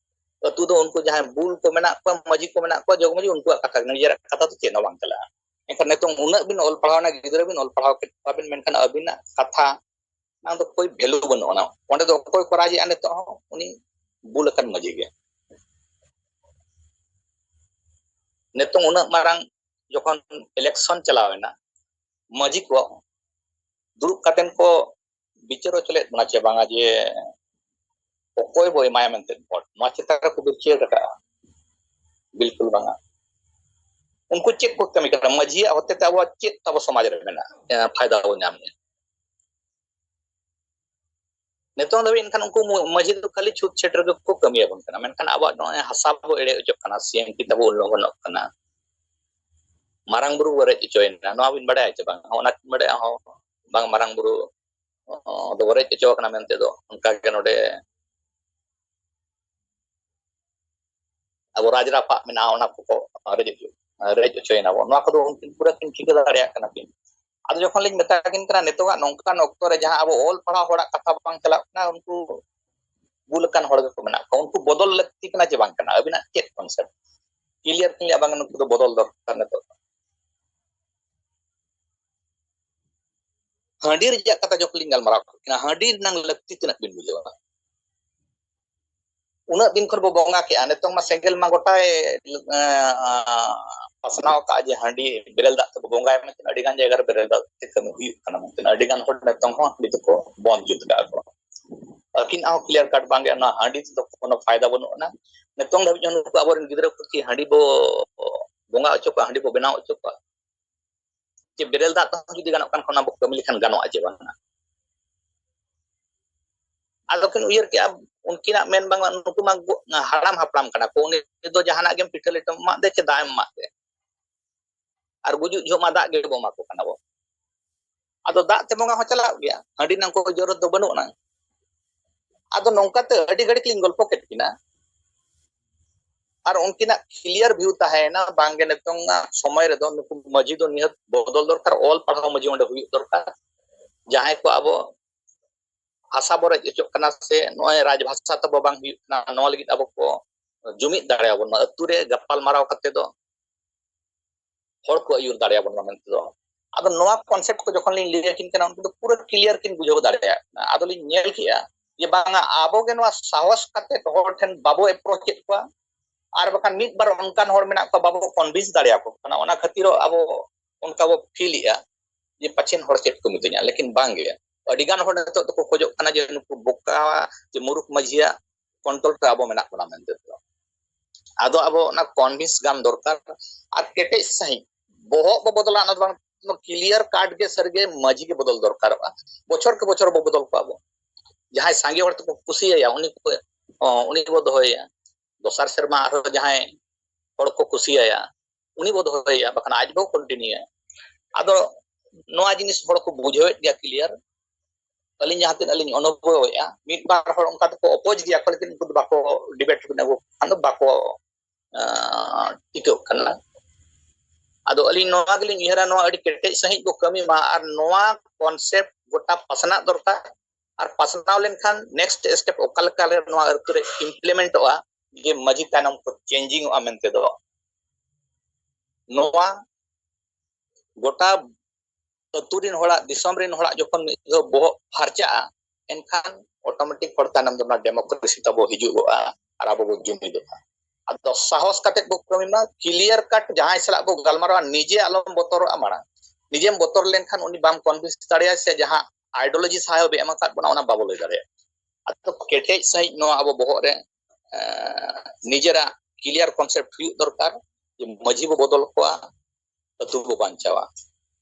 ᱟᱹᱛᱩ ᱫᱚ ᱩᱱᱠᱩ ᱡᱟᱦᱟᱸᱭ ᱵᱩᱞ ᱠᱚ ᱢᱮᱱᱟᱜ ᱠᱚᱣᱟ, ᱢᱟᱹᱡᱷᱤ ᱠᱚ ᱢᱮᱱᱟᱜ ᱠᱚᱣᱟ, ᱡᱚᱜᱽ ᱢᱟᱹᱡᱷᱤ, ᱩᱱᱠᱩᱣᱟᱜ ᱠᱟᱛᱷᱟ, ᱱᱤᱡᱮᱨᱟᱜ ᱠᱟᱛᱷᱟ ᱫᱚ ᱪᱮᱫ ᱦᱚᱸ ᱵᱟᱝ ᱪᱟᱞᱟᱜᱼᱟ᱾ ᱮᱱᱠᱷᱟᱱ ᱱᱤᱛᱚᱝ ᱩᱱᱟᱹᱜ ᱵᱤᱱ ᱚᱞ ᱯᱟᱲᱦᱟᱣ ᱮᱱᱟ, ᱜᱤᱫᱽᱨᱟᱹ ᱵᱤᱱ ᱚᱞ ᱯᱟᱲᱦᱟᱣ ᱠᱮᱫ ᱠᱚᱣᱟ ᱵᱤᱱ, ᱢᱮᱱᱠᱷᱟᱱ ᱟᱹᱵᱤᱱᱟᱜ ᱠᱟᱛᱷᱟ ᱚᱱᱟ ᱫᱚ ᱠᱳᱭ ᱵᱷᱮᱞᱩ ᱵᱟᱹᱱᱩᱜ ᱟᱱᱟ᱾ ᱚᱸᱰᱮ ᱫᱚ ᱚᱠᱚᱭ ᱠᱚ ᱨᱟᱡᱽ ᱮᱜᱼᱟ ᱱᱤᱛᱚᱜ ᱦᱚᱸ? ᱩᱱᱤ ᱵᱩᱞ ᱟᱠᱟᱱ ᱢᱟᱹᱡᱷᱤ ᱜᱮ᱾ ᱱᱤᱛᱚᱝ ᱩᱱᱟᱹᱜ ᱢᱟᱨᱟᱝ ᱡᱚᱠᱷᱚᱱ ᱤᱞᱮᱠᱥᱚᱱ ᱪᱟᱞᱟᱣ ᱮᱱᱟ, ᱢᱟᱹᱡᱷᱤ ᱠᱚ ᱫᱩᱲᱩᱵ ᱠᱟᱛᱮᱱ ᱠᱚ ᱵᱤᱪᱟᱹᱨ ᱦᱚᱪᱚ ᱞᱮᱫ ᱵᱚᱱᱟ ᱪᱮ ᱵᱟᱝᱟ ᱡᱮ ᱚᱠᱚᱭ ᱵᱚ ᱮᱢᱟᱭᱟ ᱢᱮᱱᱛᱮ ᱵᱷᱳᱴ? ᱱᱚᱣᱟ ᱪᱮᱛᱟᱱ ᱨᱮᱠᱚ ᱵᱤᱪᱟᱹᱨ ᱟᱠᱟᱫᱼᱟ? ᱵᱤᱞᱠᱩᱞ ᱵᱟᱝᱟ᱾ ᱩᱱᱠᱩ ᱪᱮᱫ ᱠᱚ ᱠᱟᱹᱢᱤ ᱠᱟᱱᱟ? ᱢᱟᱹᱡᱷᱤᱭᱟᱜ ᱦᱚᱛᱮᱛᱮ ᱟᱵᱚᱣᱟᱜ ᱪᱮᱫ ᱟᱵᱚ ᱥᱚᱢᱟᱡᱽ ᱨᱮ ᱢᱮᱱᱟᱜᱼᱟ, ᱮ, ᱯᱷᱟᱭᱫᱟ ᱵᱚ ᱧᱟᱢᱮᱫᱼᱟ? ᱱᱤᱛᱚᱝ ᱫᱷᱟᱹᱵᱤᱡ ᱮᱱᱠᱷᱟᱱ ᱩᱱᱠᱩ ᱢᱩ-, ᱢᱟᱹᱡᱷᱤ ᱫᱚ ᱠᱷᱟᱹᱞᱤ ᱪᱷᱩᱛ ᱪᱷᱟᱹᱴ ᱨᱮᱜᱮ ᱠᱚ ᱠᱟᱹᱢᱤ ᱟᱵᱚᱱ ᱠᱟᱱᱟ, ᱢᱮᱱᱠᱷᱟᱱ ᱟᱵᱚᱣᱟᱜ ᱱᱚᱜᱼᱚᱭ ᱦᱟᱥᱟ ᱵᱚ ᱮᱲᱮ ᱚᱪᱚᱜ ᱠᱟᱱᱟ, ᱥᱤ ᱮᱢ ᱯᱤ ᱛᱟᱵᱚ ᱩᱞᱞᱚᱝᱜᱷᱚᱱᱚᱜ ᱠᱟᱱᱟ, ᱢᱟᱨᱟᱝ ᱵᱩᱨᱩ ᱵᱚ ᱨᱮᱡ ᱚᱪᱚᱭᱮᱱᱟ, ᱱᱚᱣᱟ ᱵᱤᱱ ᱵᱟᱲᱟᱭᱟ ᱪᱮ ᱵᱟᱝ? ᱚᱱᱟ ᱵᱤᱱ ᱵᱟᱲᱟᱭᱟ ᱦᱚᱸ ᱵᱟᱝ, ᱢᱟᱨᱟᱝ ᱵᱩᱨᱩ ᱫᱚᱵᱚ ᱨᱮᱡ ᱦᱚᱪᱚ ᱟᱠᱟᱱᱟ ᱢᱮᱱᱛᱮ ᱫᱚ᱾ ᱚᱱᱠᱟ ᱜᱮ ᱱᱚᱰᱮ ᱟᱵᱚ ᱨᱟᱡᱽ ᱨᱟᱯᱟᱜ ᱢᱮᱱᱟᱜᱼᱟ, ᱚᱱᱟ ᱠᱚᱠᱚ ᱨᱮᱡ ᱦᱚᱪᱚ-, ᱨᱮᱡ ᱦᱚᱪᱚᱭᱮᱱᱟ ᱵᱚ᱾ ᱱᱚᱣᱟ ᱠᱚᱫᱚ ᱩᱱᱠᱤᱱ ᱯᱩᱨᱟᱹ ᱠᱤᱱ ᱴᱷᱤᱠᱟᱹ ᱫᱟᱲᱮᱭᱟᱜ ᱠᱟᱱᱟ ᱠᱤᱱ᱾ ᱟᱫᱚ ᱡᱚᱠᱷᱚᱱ ᱞᱤᱧ ᱢᱮᱛᱟ ᱠᱤᱱ ᱠᱟᱱᱟ, ᱱᱤᱛᱚᱜᱟᱜ ᱱᱚᱝᱠᱟᱱ ᱚᱠᱛᱚ ᱨᱮ ᱡᱟᱦᱟᱸ ᱟᱵᱚ ᱚᱞ ᱯᱟᱲᱦᱟᱣ ᱦᱚᱲᱟᱜ ᱠᱟᱛᱷᱟ ᱵᱟᱝ ᱪᱟᱞᱟᱜ ᱠᱟᱱᱟ, ᱩᱱᱠᱩ ᱵᱩᱞ ᱟᱠᱟᱱ ᱦᱚᱲ ᱜᱮᱠᱚ ᱢᱮᱱᱟᱜ ᱠᱚᱣᱟ᱾ ᱩᱱᱠᱩ ᱵᱚᱫᱚᱞ ᱞᱟᱹᱠᱛᱤ ᱠᱟᱱᱟ ᱪᱮ ᱵᱟᱝ ᱠᱟᱱᱟ? ᱟᱹᱵᱤᱱᱟᱜ ᱪᱮᱫ ᱠᱚᱱᱥᱮᱯᱴ? ᱠᱞᱤᱭᱟᱨ ᱠᱤᱱ ᱞᱟᱹᱭᱟ, "ᱵᱟᱝ, ᱱᱩᱠᱩ ᱫᱚ ᱵᱚᱫᱚᱞ ᱫᱚᱨᱠᱟᱨ ᱱᱤᱛᱚᱜ ᱫᱚ᱾" ᱦᱟᱺᱰᱤ ᱨᱮᱭᱟᱜ ᱠᱟᱛᱷᱟ ᱡᱚᱠᱷᱚᱱ ᱞᱤᱧ ᱜᱟᱞᱢᱟᱨᱟᱣ ᱠᱮᱫ ᱠᱤᱱᱟ, ᱦᱟᱺᱰᱤ ᱨᱮᱱᱟᱜ ᱞᱟᱹᱠᱛᱤ ᱛᱤᱱᱟᱹᱜ ᱵᱤᱱ ᱵᱩᱡᱷᱟᱹᱣᱟ? ᱩᱱᱟᱹᱜ ᱫᱤᱱ ᱠᱷᱚᱱ ᱵᱚ ᱵᱚᱸᱜᱟ ᱠᱮᱜᱼᱟ, ᱱᱤᱛᱚᱝ ᱢᱟ ᱥᱮᱸᱜᱮᱞ ᱢᱟ ᱜᱚᱴᱟᱭ, ᱮᱸ, ᱯᱟᱥᱱᱟᱣ ᱠᱟᱜᱼᱟ ᱡᱮ ᱦᱟᱺᱰᱤ ᱵᱮᱨᱮᱞ ᱫᱟᱜ ᱛᱮᱵᱚ ᱵᱚᱸᱜᱟᱭᱟ ᱢᱮᱱᱛᱮ᱾ ᱟᱹᱰᱤ ᱜᱟᱱ ᱡᱟᱭᱜᱟ ᱨᱮ ᱵᱮᱨᱮᱞ ᱫᱟᱜ ᱛᱮ ᱠᱟᱹᱢᱤ ᱦᱩᱭᱩᱜ ᱠᱟᱱᱟ ᱢᱮᱱᱛᱮ ᱟᱹᱰᱤ ᱜᱟᱱ ᱦᱚᱲ ᱱᱤᱛᱚᱝ ᱦᱚᱸ ᱦᱟᱺᱰᱤ ᱫᱚᱠᱚ ᱵᱚᱸᱫ ᱡᱩᱛ ᱠᱟᱜᱼᱟ ᱠᱚ᱾ ᱟᱹᱠᱤᱱᱟᱜ ᱦᱚᱸ clear cut ᱵᱟᱝ ᱜᱮ, ᱱᱚᱣᱟ ᱦᱟᱺᱰᱤ ᱛᱮᱫᱚ ᱠᱳᱱᱳ ᱯᱷᱟᱭᱫᱟ ᱵᱟᱹᱱᱩᱜ ᱟᱱᱟ᱾ ᱱᱤᱛᱚᱝ ᱫᱷᱟᱹᱵᱤᱡ ᱦᱚᱸ ᱱᱩᱠᱩ ᱟᱵᱚᱨᱮᱱ ᱜᱤᱫᱽᱨᱟᱹ ᱠᱚ ᱠᱤ ᱦᱟᱺᱰᱤ ᱵᱚ ᱵᱚᱸᱜᱟ ᱦᱚᱪᱚ ᱠᱚᱣᱟ, ᱦᱟᱺᱰᱤ ᱵᱚ ᱵᱮᱱᱟᱣ ᱦᱚᱪᱚ ᱠᱚᱣᱟ? ᱡᱮ ᱵᱮᱨᱮᱞ ᱫᱟᱜ ᱛᱮᱦᱚᱸ ᱡᱩᱫᱤ ᱜᱟᱱᱚᱜ ᱠᱟᱱ ᱠᱷᱟᱱ, ᱚᱱᱟ ᱵᱚ ᱠᱟᱹᱢᱤ ᱞᱮᱠᱷᱟᱱ ᱜᱟᱱᱚᱜᱼᱟ ᱪᱮ ᱵᱟᱝᱟ? ᱟᱫᱚ ᱠᱤᱱ ᱩᱭᱦᱟᱹᱨ ᱠᱮᱜᱼᱟ, ᱩᱱᱠᱤᱱᱟᱜ ᱢᱮᱱ ᱵᱟᱝ, ᱱᱩᱠᱩ ᱢᱟ ᱜᱚ-, ᱦᱟᱲᱟᱢ ᱦᱟᱯᱲᱟᱢ ᱠᱟᱱᱟ ᱠᱚ, ᱩᱱᱤ ᱫᱚ ᱡᱟᱦᱟᱱᱟᱜ ᱜᱮᱢ ᱯᱤᱴᱷᱟᱹ ᱞᱮᱴᱚᱢ ᱮᱢᱟᱜ ᱫᱮ ᱪᱮ ᱫᱟᱜ ᱮᱢ ᱮᱢᱟᱜ ᱫᱮ, ᱟᱨ ᱜᱩᱡᱩᱜ ᱡᱚᱦᱚᱜ ᱢᱟ ᱫᱟᱜ ᱜᱮᱵᱚ ᱮᱢᱟ ᱠᱚ ᱠᱟᱱᱟ ᱵᱚ᱾ ᱟᱫᱚ ᱫᱟᱜ ᱛᱮ ᱵᱚᱸᱜᱟ ᱦᱚᱸ ᱪᱟᱞᱟᱜ ᱜᱮᱭᱟ, ᱦᱟᱺᱰᱤ ᱨᱮᱱᱟᱜ ᱠᱚ ᱡᱚᱨᱩᱨᱟᱛ ᱫᱚ ᱵᱟᱹᱱᱩᱜ ᱟᱱᱟ᱾ ᱟᱫᱚ ᱱᱚᱝᱠᱟᱛᱮ ᱟᱹᱰᱤ ᱜᱷᱟᱹᱲᱤᱡ ᱞᱤᱧ ᱜᱚᱞᱯᱚ ᱠᱮᱫ ᱠᱤᱱᱟ, ᱟᱨ ᱩᱱᱠᱤᱱᱟᱜ clear view ᱛᱟᱦᱮᱸᱭᱮᱱᱟ, ᱵᱟᱝᱜᱮ ᱱᱤᱛᱚᱝ ᱟᱜ ᱥᱚᱢᱚᱭ ᱨᱮᱫᱚ ᱱᱩᱠᱩ ᱢᱟᱹᱡᱷᱤ ᱫᱚ ᱱᱤᱦᱟᱹᱛ ᱵᱚᱫᱚᱞ ᱫᱚᱨᱠᱟᱨ, ᱚᱞ ᱯᱟᱲᱦᱟᱣ ᱢᱟᱹᱡᱷᱤ ᱚᱸᱰᱮ ᱦᱩᱭᱩᱜ ᱫᱚᱨᱠᱟᱨ, ᱡᱟᱦᱟᱸᱭ ᱠᱚ ᱟᱵᱚ ᱵᱷᱟᱥᱟ ᱵᱚ ᱨᱮᱡ ᱦᱚᱪᱚᱜ ᱠᱟᱱᱟ ᱥᱮ ᱱᱚᱜᱼᱚᱭ ᱨᱟᱡᱽ ᱵᱷᱟᱥᱟ ᱛᱟᱵᱚ ᱵᱟᱝ ᱦᱩᱭᱩᱜ ᱠᱟᱱᱟ, ᱱᱚᱣᱟ ᱞᱟᱹᱜᱤᱫ ᱟᱵᱚ ᱠᱚ ᱡᱩᱢᱤᱫ ᱫᱟᱲᱮᱭᱟᱵᱚᱱ ᱢᱟ, ᱟᱹᱛᱩ ᱨᱮ ᱜᱟᱯᱟᱞ ᱢᱟᱨᱟᱣ ᱠᱟᱛᱮ ᱫᱚ ᱦᱚᱲ ᱠᱚ ᱟᱹᱭᱩᱨ ᱫᱟᱲᱮᱭᱟᱵᱚᱱ ᱢᱟ ᱢᱮᱱᱛᱮ ᱫᱚ᱾ ᱟᱫᱚ ᱱᱚᱣᱟ concept ᱠᱚ ᱡᱚᱠᱷᱚᱱ ᱞᱤᱧ ᱞᱟᱹᱭ ᱟᱹᱠᱤᱱ ᱠᱟᱱᱟ, ᱩᱱᱠᱩ ᱫᱚ ᱯᱩᱨᱟᱹ clear ᱠᱤᱱ ᱵᱩᱡᱷᱟᱹᱣ ᱫᱟᱲᱮᱭᱟᱜ ᱠᱟᱱᱟ᱾ ᱟᱫᱚ ᱞᱤᱧ ᱧᱮᱞ ᱠᱮᱜᱼᱟ ᱡᱮ ᱵᱟᱝᱟ, ᱟᱵᱚ ᱜᱮ ᱱᱚᱣᱟ ᱥᱟᱦᱚᱥ ᱠᱟᱛᱮ ᱦᱚᱲ ᱴᱷᱮᱱ ᱵᱟᱵᱚ approach ᱮᱫ ᱠᱚᱣᱟ, ᱟᱨ ᱵᱟᱠᱷᱟᱱ ᱢᱤᱫ ᱵᱟᱨ ᱚᱱᱠᱟᱱ ᱦᱚᱲ ᱢᱮᱱᱟᱜ ᱠᱚᱣᱟ ᱵᱟᱵᱚ convince ᱫᱟᱲᱮᱭᱟᱠᱚ ᱠᱟᱱᱟ, ᱚᱱᱟ ᱠᱷᱟᱹᱛᱤᱨ ᱟᱵᱚ ᱚᱱᱠᱟ ᱵᱚ feel ᱮᱜᱼᱟ ᱡᱮ ᱯᱟᱪᱷᱮᱱ ᱦᱚᱲ ᱪᱮᱫ ᱠᱚ ᱢᱤᱛᱟᱹᱧᱟ, ᱞᱮᱠᱤᱱ ᱵᱟᱝ ᱜᱮ᱾ ᱟᱹᱰᱤ ᱜᱟᱱ ᱦᱚᱲ ᱱᱤᱛᱚᱜ ᱫᱚᱠᱚ ᱠᱷᱚᱡᱚᱜ ᱠᱟᱱᱟ ᱡᱮ ᱱᱩᱠᱩ ᱵᱚᱠᱟ ᱡᱮ ᱢᱩᱨᱩᱠ ᱢᱟᱹᱡᱷᱤᱭᱟᱜ control ᱨᱮ ᱟᱵᱚ ᱢᱮᱱᱟᱜ ᱵᱚᱱᱟ ᱢᱮᱱᱛᱮ ᱫᱚ᱾ ᱟᱫᱚ ᱟᱵᱚ ᱚᱱᱟ convince ᱜᱟᱱ ᱫᱚᱨᱠᱟᱨ, ᱟᱨ ᱠᱮᱴᱮᱡ ᱥᱟᱺᱦᱤᱡ ᱵᱚᱦᱚᱜ ᱵᱚ ᱵᱚᱫᱚᱞᱟ, ᱚᱱᱟ ᱫᱚ ᱵᱟᱝ, clear cut ᱜᱮ ᱥᱟᱹᱨᱤᱜᱮ ᱢᱟᱹᱡᱷᱤ ᱜᱮ ᱵᱚᱫᱚᱞ ᱫᱚᱨᱠᱟᱨᱚᱜᱼᱟ᱾ ᱵᱚᱪᱷᱚᱨ ᱠᱮ ᱵᱚᱪᱷᱚᱨ ᱵᱚ ᱵᱚᱫᱚᱞ ᱠᱚᱣᱟ ᱵᱚ᱾ ᱡᱟᱦᱟᱸᱭ ᱥᱟᱸᱜᱮ ᱦᱚᱲ ᱛᱮᱠᱚ ᱠᱩᱥᱤᱭᱟᱭᱟ, ᱩᱱᱤ ᱠᱚ, ᱚ, ᱩᱱᱤ ᱵᱚ ᱫᱚᱦᱚᱭᱮᱭᱟ᱾ ᱫᱚᱥᱟᱨ ᱥᱮᱨᱢᱟ ᱟᱨᱦᱚᱸ ᱡᱟᱦᱟᱸᱭ ᱦᱚᱲ ᱠᱚ ᱠᱩᱥᱤᱭᱟᱭᱟ, ᱩᱱᱤ ᱵᱚ ᱫᱚᱦᱚᱭᱮᱭᱟ, ᱵᱟᱠᱷᱟᱱ ᱟᱡ ᱵᱚ continue ᱮᱭᱟ᱾ ᱟᱫᱚ ᱱᱚᱣᱟ ᱡᱤᱱᱤᱥ ᱦᱚᱲ ᱠᱚ ᱵᱩᱡᱷᱟᱹᱣᱮᱫ ᱜᱮᱭᱟ clear᱾ ᱟᱹᱞᱤᱧ ᱡᱟᱦᱟᱸ ᱛᱤᱱᱟᱹᱜ ᱞᱤᱧ ᱚᱱᱩᱵᱷᱚᱵᱮᱫᱼᱟ, ᱢᱤᱫ ᱵᱟᱨ ᱦᱚᱲ ᱚᱱᱠᱟ ᱫᱚᱠᱚ oppose ᱜᱮᱭᱟ ᱠᱚ, ᱞᱮᱠᱤᱱ ᱩᱱᱠᱩ ᱫᱚ ᱵᱟᱠᱚ debate ᱨᱮᱵᱤᱱ ᱟᱹᱜᱩ ᱠᱚ ᱠᱷᱟᱱ ᱫᱚ ᱵᱟᱠᱚ, ᱟᱸ, ᱴᱤᱠᱟᱹᱜ ᱠᱟᱱᱟ᱾ ᱟᱫᱚ ᱟᱹᱞᱤᱧ ᱱᱚᱣᱟ ᱜᱮᱞᱤᱧ ᱩᱭᱦᱟᱹᱨᱟ, ᱱᱚᱣᱟ ᱟᱹᱰᱤ ᱠᱮᱴᱮᱡ ᱥᱟᱺᱦᱤᱡ ᱵᱚ ᱠᱟᱹᱢᱤ ᱢᱟ, ᱟᱨ ᱱᱚᱣᱟ concept ᱜᱚᱴᱟ ᱯᱟᱥᱱᱟᱜ ᱫᱚᱨᱠᱟᱨ, ᱟᱨ ᱯᱟᱥᱱᱟᱣ ᱞᱮᱱᱠᱷᱟᱱ next step ᱚᱠᱟ ᱞᱮᱠᱟ ᱨᱮ ᱱᱚᱣᱟ ᱟᱹᱨᱤ ᱨᱮ implement ᱚᱜᱼᱟ, ᱡᱮ ᱢᱟᱹᱡᱷᱤ ᱛᱟᱭᱱᱚᱢ ᱠᱚ changing ᱚᱜᱼᱟ ᱢᱮᱱᱛᱮ ᱫᱚ, ᱱᱚᱣᱟ ᱜᱚᱴᱟ ᱟᱹᱛᱩ ᱨᱮᱱ ᱦᱚᱲᱟᱜ, ᱫᱤᱥᱚᱢ ᱨᱮᱱ ᱦᱚᱲᱟᱜ ᱡᱚᱠᱷᱚᱱ ᱢᱤᱫ ᱫᱷᱟᱣ ᱵᱚᱦᱚᱜ ᱯᱷᱟᱨᱪᱟᱜᱼᱟ, ᱮᱱᱠᱷᱟᱱ automatic ᱦᱚᱲ ᱛᱟᱭᱱᱚᱢ ᱫᱚ ᱚᱱᱟ democracy ᱛᱟᱵᱚ ᱦᱤᱡᱩᱜᱚᱜᱼᱟ ᱟᱨ ᱟᱵᱚ ᱵᱚ ᱡᱩᱢᱤᱫᱚᱜᱼᱟ᱾ ᱟᱫᱚ ᱥᱟᱦᱚᱥ ᱠᱟᱛᱮ ᱵᱚ ᱠᱟᱹᱢᱤ ᱢᱟ, clear cut ᱡᱟᱦᱟᱸᱭ ᱥᱟᱞᱟᱜ ᱵᱚ ᱜᱟᱞᱢᱟᱨᱟᱣᱟ, ᱱᱤᱡᱮ ᱟᱞᱚᱢ ᱵᱚᱛᱚᱨᱚᱜᱼᱟ ᱢᱟᱲᱟᱝ᱾ ᱱᱤᱡᱮᱢ ᱵᱚᱛᱚᱨ ᱞᱮᱱᱠᱷᱟᱱ ᱩᱱᱤ ᱵᱟᱢ convince ᱫᱟᱲᱮᱭᱟᱭᱟ, ᱥᱮ ᱡᱟᱦᱟᱸ ideology ᱥᱟᱦᱟᱣ ᱵᱮ ᱮᱢ ᱟᱠᱟᱫ ᱵᱚᱱᱟ ᱚᱱᱟ ᱵᱟᱵᱚ ᱞᱟᱹᱭ ᱫᱟᱲᱮᱭᱟᱜᱼᱟ᱾ ᱟᱫᱚ ᱠᱮᱴᱮᱡ ᱥᱟᱺᱦᱤᱡ ᱱᱚᱣᱟ ᱟᱵᱚ ᱵᱚᱦᱚᱜ ᱨᱮ, ᱮᱸ, ᱱᱤᱡᱮᱨᱟᱜ clear concept ᱦᱩᱭᱩᱜ ᱫᱚᱨᱠᱟᱨ ᱡᱮ ᱢᱟᱹᱡᱷᱤ ᱵᱚ ᱵᱚᱫᱚᱞ ᱠᱚᱣᱟ, ᱟᱹᱛᱩ ᱵᱚ ᱵᱟᱧᱪᱟᱣᱟ᱾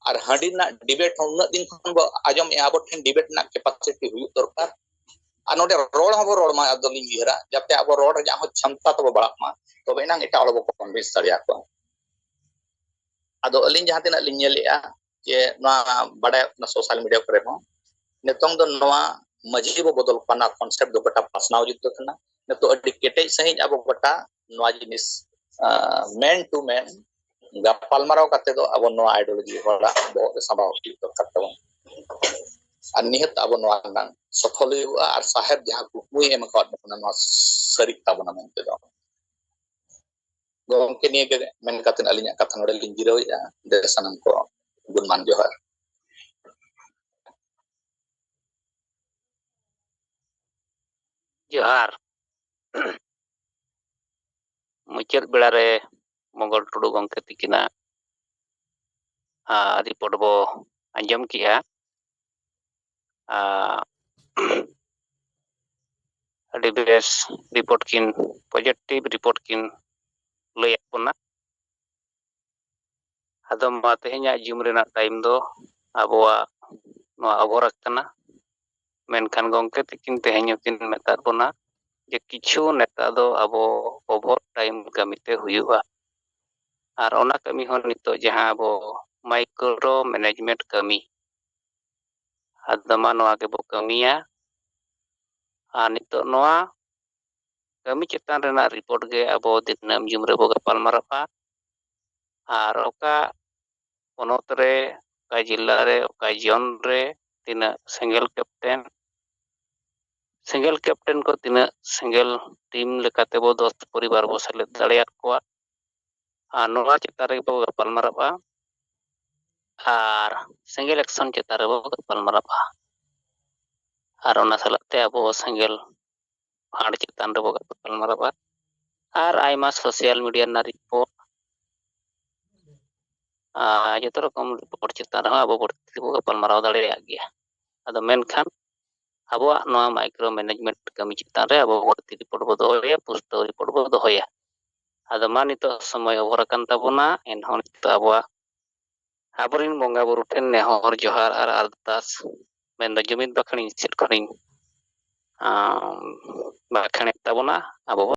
ᱟᱨ ᱦᱟᱺᱰᱤ ᱨᱮᱱᱟᱜ debate ᱦᱚᱸ ᱩᱱᱟᱹᱜ ᱫᱤᱱ ᱠᱷᱚᱱ ᱵᱚ ᱟᱸᱡᱚᱢᱮᱜᱼᱟ, ᱟᱵᱚ ᱴᱷᱮᱱ debate ᱨᱮᱱᱟᱜ capacity ᱦᱩᱭᱩᱜ ᱫᱚᱨᱠᱟᱨ᱾ ᱟᱨ ᱱᱚᱰᱮ ᱨᱚᱲ ᱦᱚᱸᱵᱚ ᱨᱚᱲ ᱢᱟ, ᱟᱫᱚᱞᱤᱧ ᱩᱭᱦᱟᱹᱨᱟ ᱡᱟᱛᱮ ᱟᱵᱚ ᱨᱚᱲ ᱨᱮᱭᱟᱜ ᱦᱚᱸ ᱪᱷᱟᱢᱛᱟ ᱛᱟᱵᱚ ᱵᱟᱲᱟᱜ ᱢᱟ, ᱛᱚᱵᱮ ᱮᱱᱟᱝ ᱮᱴᱟᱜ ᱦᱚᱲ ᱵᱚ convince ᱫᱟᱲᱮᱭᱟᱠᱚᱣᱟ᱾ ᱟᱫᱚ ᱟᱹᱞᱤᱧ ᱡᱟᱦᱟᱸ ᱛᱤᱱᱟᱹᱜ ᱞᱤᱧ ᱧᱮᱞᱮᱜᱼᱟ ᱡᱮ ᱱᱚᱣᱟ ᱵᱟᱰᱟᱭᱚᱜ ᱠᱟᱱᱟ social media ᱠᱚᱨᱮ ᱦᱚᱸ, ᱱᱤᱛᱚᱝ ᱫᱚ ᱱᱚᱣᱟ ᱢᱟᱹᱡᱷᱤ ᱵᱚ ᱵᱚᱫᱚᱞ ᱠᱚᱣᱟ, ᱱᱚᱣᱟ concept ᱫᱚ ᱜᱚᱴᱟ ᱯᱟᱥᱱᱟᱣ ᱡᱩᱛ ᱠᱟᱱᱟ᱾ ᱱᱤᱛᱚᱜ ᱟᱹᱰᱤ ᱠᱮᱴᱮᱡ ᱥᱟᱺᱦᱤᱡ ᱟᱵᱚ ᱜᱚᱴᱟ ᱱᱚᱣᱟ ᱡᱤᱱᱤᱥ, ᱟᱸ, man to man ᱜᱟᱯᱟᱞᱢᱟᱨᱟᱣ ᱠᱟᱛᱮ ᱫᱚ ᱟᱵᱚ ᱱᱚᱣᱟ ideology ᱦᱚᱲᱟᱜ ᱵᱚᱦᱚᱜ ᱨᱮ ᱥᱟᱢᱵᱟᱣ ᱦᱩᱭᱩᱜ ᱫᱚᱨᱠᱟᱨ ᱛᱟᱵᱚᱱ᱾ ᱟᱨ ᱱᱤᱦᱟᱹᱛ ᱟᱵᱚ ᱱᱚᱣᱟ ᱨᱮᱱᱟᱜ ᱥᱚᱯᱷᱚᱞ ᱦᱩᱭᱩᱜᱼᱟ, ᱟᱨ ᱥᱟᱦᱮᱵᱽ ᱡᱟᱦᱟᱸ ᱠᱩᱠᱢᱩᱭ ᱮᱢ ᱟᱠᱟᱫ ᱵᱚᱱᱟ, ᱱᱚᱣᱟ ᱥᱟᱹᱨᱤᱜ ᱛᱟᱵᱚᱱᱟ ᱢᱮᱱᱛᱮ ᱫᱚ᱾ ᱜᱚᱢᱠᱮ, ᱱᱤᱭᱟᱹ ᱜᱮ ᱢᱮᱱ ᱠᱟᱛᱮ ᱟᱹᱞᱤᱧᱟᱜ ᱠᱟᱛᱷᱟ ᱱᱚᱰᱮ ᱞᱤᱧ ᱡᱤᱨᱟᱹᱣᱮᱫᱼᱟ᱾ ᱥᱟᱱᱟᱢ ᱠᱚ ᱜᱩᱱᱢᱟᱱ ᱡᱚᱦᱟᱨ᱾ ᱡᱚᱦᱟᱨ᱾ ᱢᱩᱪᱟᱹᱫ ᱵᱮᱲᱟ ᱨᱮ ᱢᱚᱝᱜᱚᱞ ᱴᱩᱰᱩ ᱜᱚᱢᱠᱮ ᱛᱤᱠᱤᱱᱟᱜ, ᱟᱨ, ᱨᱤᱯᱳᱨᱴ ᱵᱚ ᱟᱸᱡᱚᱢ ᱠᱮᱜᱼᱟ᱾ ᱟᱨ, ᱟᱹᱰᱤ ᱵᱮᱥ ᱨᱤᱯᱳᱨᱴ ᱠᱤᱱ, positive ᱨᱤᱯᱳᱨᱴ ᱠᱤᱱ ᱞᱟᱹᱭᱟᱫ ᱵᱚᱱᱟ᱾ ᱟᱫᱚ ᱢᱟ, ᱛᱮᱦᱮᱧᱟᱜ ᱡᱩᱢ ᱨᱮᱱᱟᱜ ᱴᱟᱭᱤᱢ ᱫᱚ ᱟᱵᱚᱣᱟᱜ ᱱᱚᱣᱟ ᱚᱵᱷᱚᱨ ᱟᱠᱟᱱᱟ᱾ ᱢᱮᱱᱠᱷᱟᱱ ᱜᱚᱢᱠᱮ ᱛᱤᱠᱤᱱ ᱛᱮᱦᱮᱧ ᱦᱚᱸᱠᱤᱱ ᱢᱮᱛᱟᱫ ᱵᱚᱱᱟ ᱡᱮ ᱠᱤᱪᱷᱩ ᱱᱮᱛᱟ ᱫᱚ ᱟᱵᱚ ᱚᱵᱷᱚᱨ ᱴᱟᱭᱤᱢ ᱠᱟᱹᱢᱤᱛᱮ ᱦᱩᱭᱩᱜᱼᱟ᱾ ᱟᱨ ᱚᱱᱟ ᱠᱟᱹᱢᱤ ᱦᱚᱸ ᱱᱤᱛᱚᱜ ᱡᱟᱦᱟᱸ ᱟᱵᱚ ᱢᱟᱭᱠᱨᱳ ᱢᱮᱱᱮᱡᱽᱢᱮᱱᱴ ᱠᱟᱹᱢᱤ, ᱟᱫᱚ ᱢᱟ ᱱᱚᱣᱟ ᱜᱮᱵᱚ ᱠᱟᱹᱢᱤᱭᱟ᱾ ᱟᱨ ᱱᱤᱛᱚᱜ ᱱᱚᱣᱟ ᱠᱟᱹᱢᱤ ᱪᱮᱛᱟᱱ ᱨᱮᱱᱟᱜ ᱨᱤᱯᱳᱨᱴ ᱜᱮ ᱟᱵᱚ ᱫᱤᱱᱟᱹᱢ ᱡᱩᱢ ᱨᱮᱵᱚ ᱜᱟᱯᱟᱞ ᱢᱟᱨᱟᱜᱼᱟ᱾ ᱟᱨ ᱚᱠᱟ ᱯᱚᱱᱚᱛ ᱨᱮ, ᱚᱠᱟ ᱡᱤᱞᱟ ᱨᱮ, ᱚᱠᱟ ᱡᱚᱱ ᱨᱮ ᱛᱤᱱᱟᱹᱜ ᱥᱮᱸᱜᱮᱞ ᱠᱮᱯᱴᱮᱱ, ᱥᱮᱸᱜᱮᱞ ᱠᱮᱯᱴᱮᱱ ᱠᱚ ᱛᱤᱱᱟᱹᱜ ᱥᱮᱸᱜᱮᱞ ᱴᱤᱢ ᱞᱮᱠᱟᱛᱮ ᱵᱚ ᱫᱚᱥ ᱯᱚᱨᱤᱵᱟᱨ ᱵᱚ ᱥᱮᱞᱮᱫ ᱫᱟᱲᱮᱭᱟᱫ ᱠᱚᱣᱟ᱾ ᱟᱨ ᱱᱚᱣᱟ ᱪᱮᱛᱟᱱ ᱨᱮᱜᱮ ᱵᱚ ᱜᱟᱯᱟᱞ ᱢᱟᱨᱟᱜᱼᱟ᱾ ᱟᱨ ᱥᱮᱸᱜᱮᱞ ᱮᱠᱥᱚᱱ ᱪᱮᱛᱟᱱ ᱨᱮᱵᱚ ᱜᱟᱯᱟᱞ ᱢᱟᱨᱟᱣᱟ᱾ ᱟᱨ ᱚᱱᱟ ᱥᱟᱞᱟᱜ ᱛᱮ ᱟᱵᱚ ᱥᱮᱸᱜᱮᱞ ᱯᱷᱟᱸᱰ ᱪᱮᱛᱟᱱ ᱨᱮᱵᱚ ᱜᱟᱯᱟᱞ ᱢᱟᱨᱟᱣᱟ᱾ ᱟᱨ ᱟᱭᱢᱟ ᱥᱳᱥᱟᱞ ᱢᱤᱰᱤᱭᱟ ᱨᱮᱱᱟᱜ ᱨᱤᱯᱳᱨᱴ, ᱟᱨ ᱡᱚᱛᱚ ᱨᱚᱠᱚᱢ ᱨᱤᱯᱳᱨᱴ ᱪᱮᱛᱟᱱ ᱨᱮᱦᱚᱸ ᱟᱵᱚ ᱵᱟᱹᱲᱛᱤ ᱛᱮᱵᱚ ᱜᱟᱯᱟᱞ ᱢᱟᱨᱟᱣ ᱫᱟᱲᱮᱭᱟᱜ ᱜᱮᱭᱟ᱾ ᱟᱫᱚ ᱢᱮᱱᱠᱷᱟᱱ ᱟᱵᱚᱣᱟᱜ ᱱᱚᱣᱟ ᱢᱟᱭᱠᱨᱳ ᱢᱮᱱᱮᱡᱽᱢᱮᱱᱴ ᱠᱟᱹᱢᱤ ᱪᱮᱛᱟᱱ ᱨᱮ ᱟᱵᱚ ᱵᱟᱹᱲᱛᱤ ᱨᱤᱯᱳᱨᱴ ᱵᱚ ᱫᱚᱦᱚᱭᱟ, ᱯᱩᱥᱴᱟᱹᱣ ᱨᱤᱯᱳᱨᱴ ᱵᱚ ᱫᱚᱦᱚᱭᱟ᱾ ᱟᱫᱚ ᱢᱟ, ᱱᱤᱛᱚᱜ ᱥᱚᱢᱚᱭ ᱚᱵᱷᱟᱨ ᱟᱠᱟᱱ ᱛᱟᱵᱚᱱᱟ, ᱮᱱᱦᱚᱸ ᱱᱤᱛᱚᱜ ᱟᱵᱚᱣᱟᱜ, ᱟᱵᱚᱨᱮᱱ ᱵᱚᱸᱜᱟ ᱵᱩᱨᱩ ᱴᱷᱮᱱ ᱱᱮᱦᱚᱨ ᱡᱚᱦᱟᱨ ᱟᱨ ᱟᱨᱫᱟᱥ, ᱢᱮᱱᱫᱚ ᱡᱩᱢᱤᱫ ᱵᱟᱠᱷᱮᱬ ᱤᱧ ᱥᱮᱫ ᱠᱷᱚᱱᱤᱧ, ᱟᱸ, ᱵᱟᱠᱷᱮᱬᱮᱫ ᱛᱟᱵᱚᱱᱟ᱾ ᱟᱵᱚ ᱵᱚ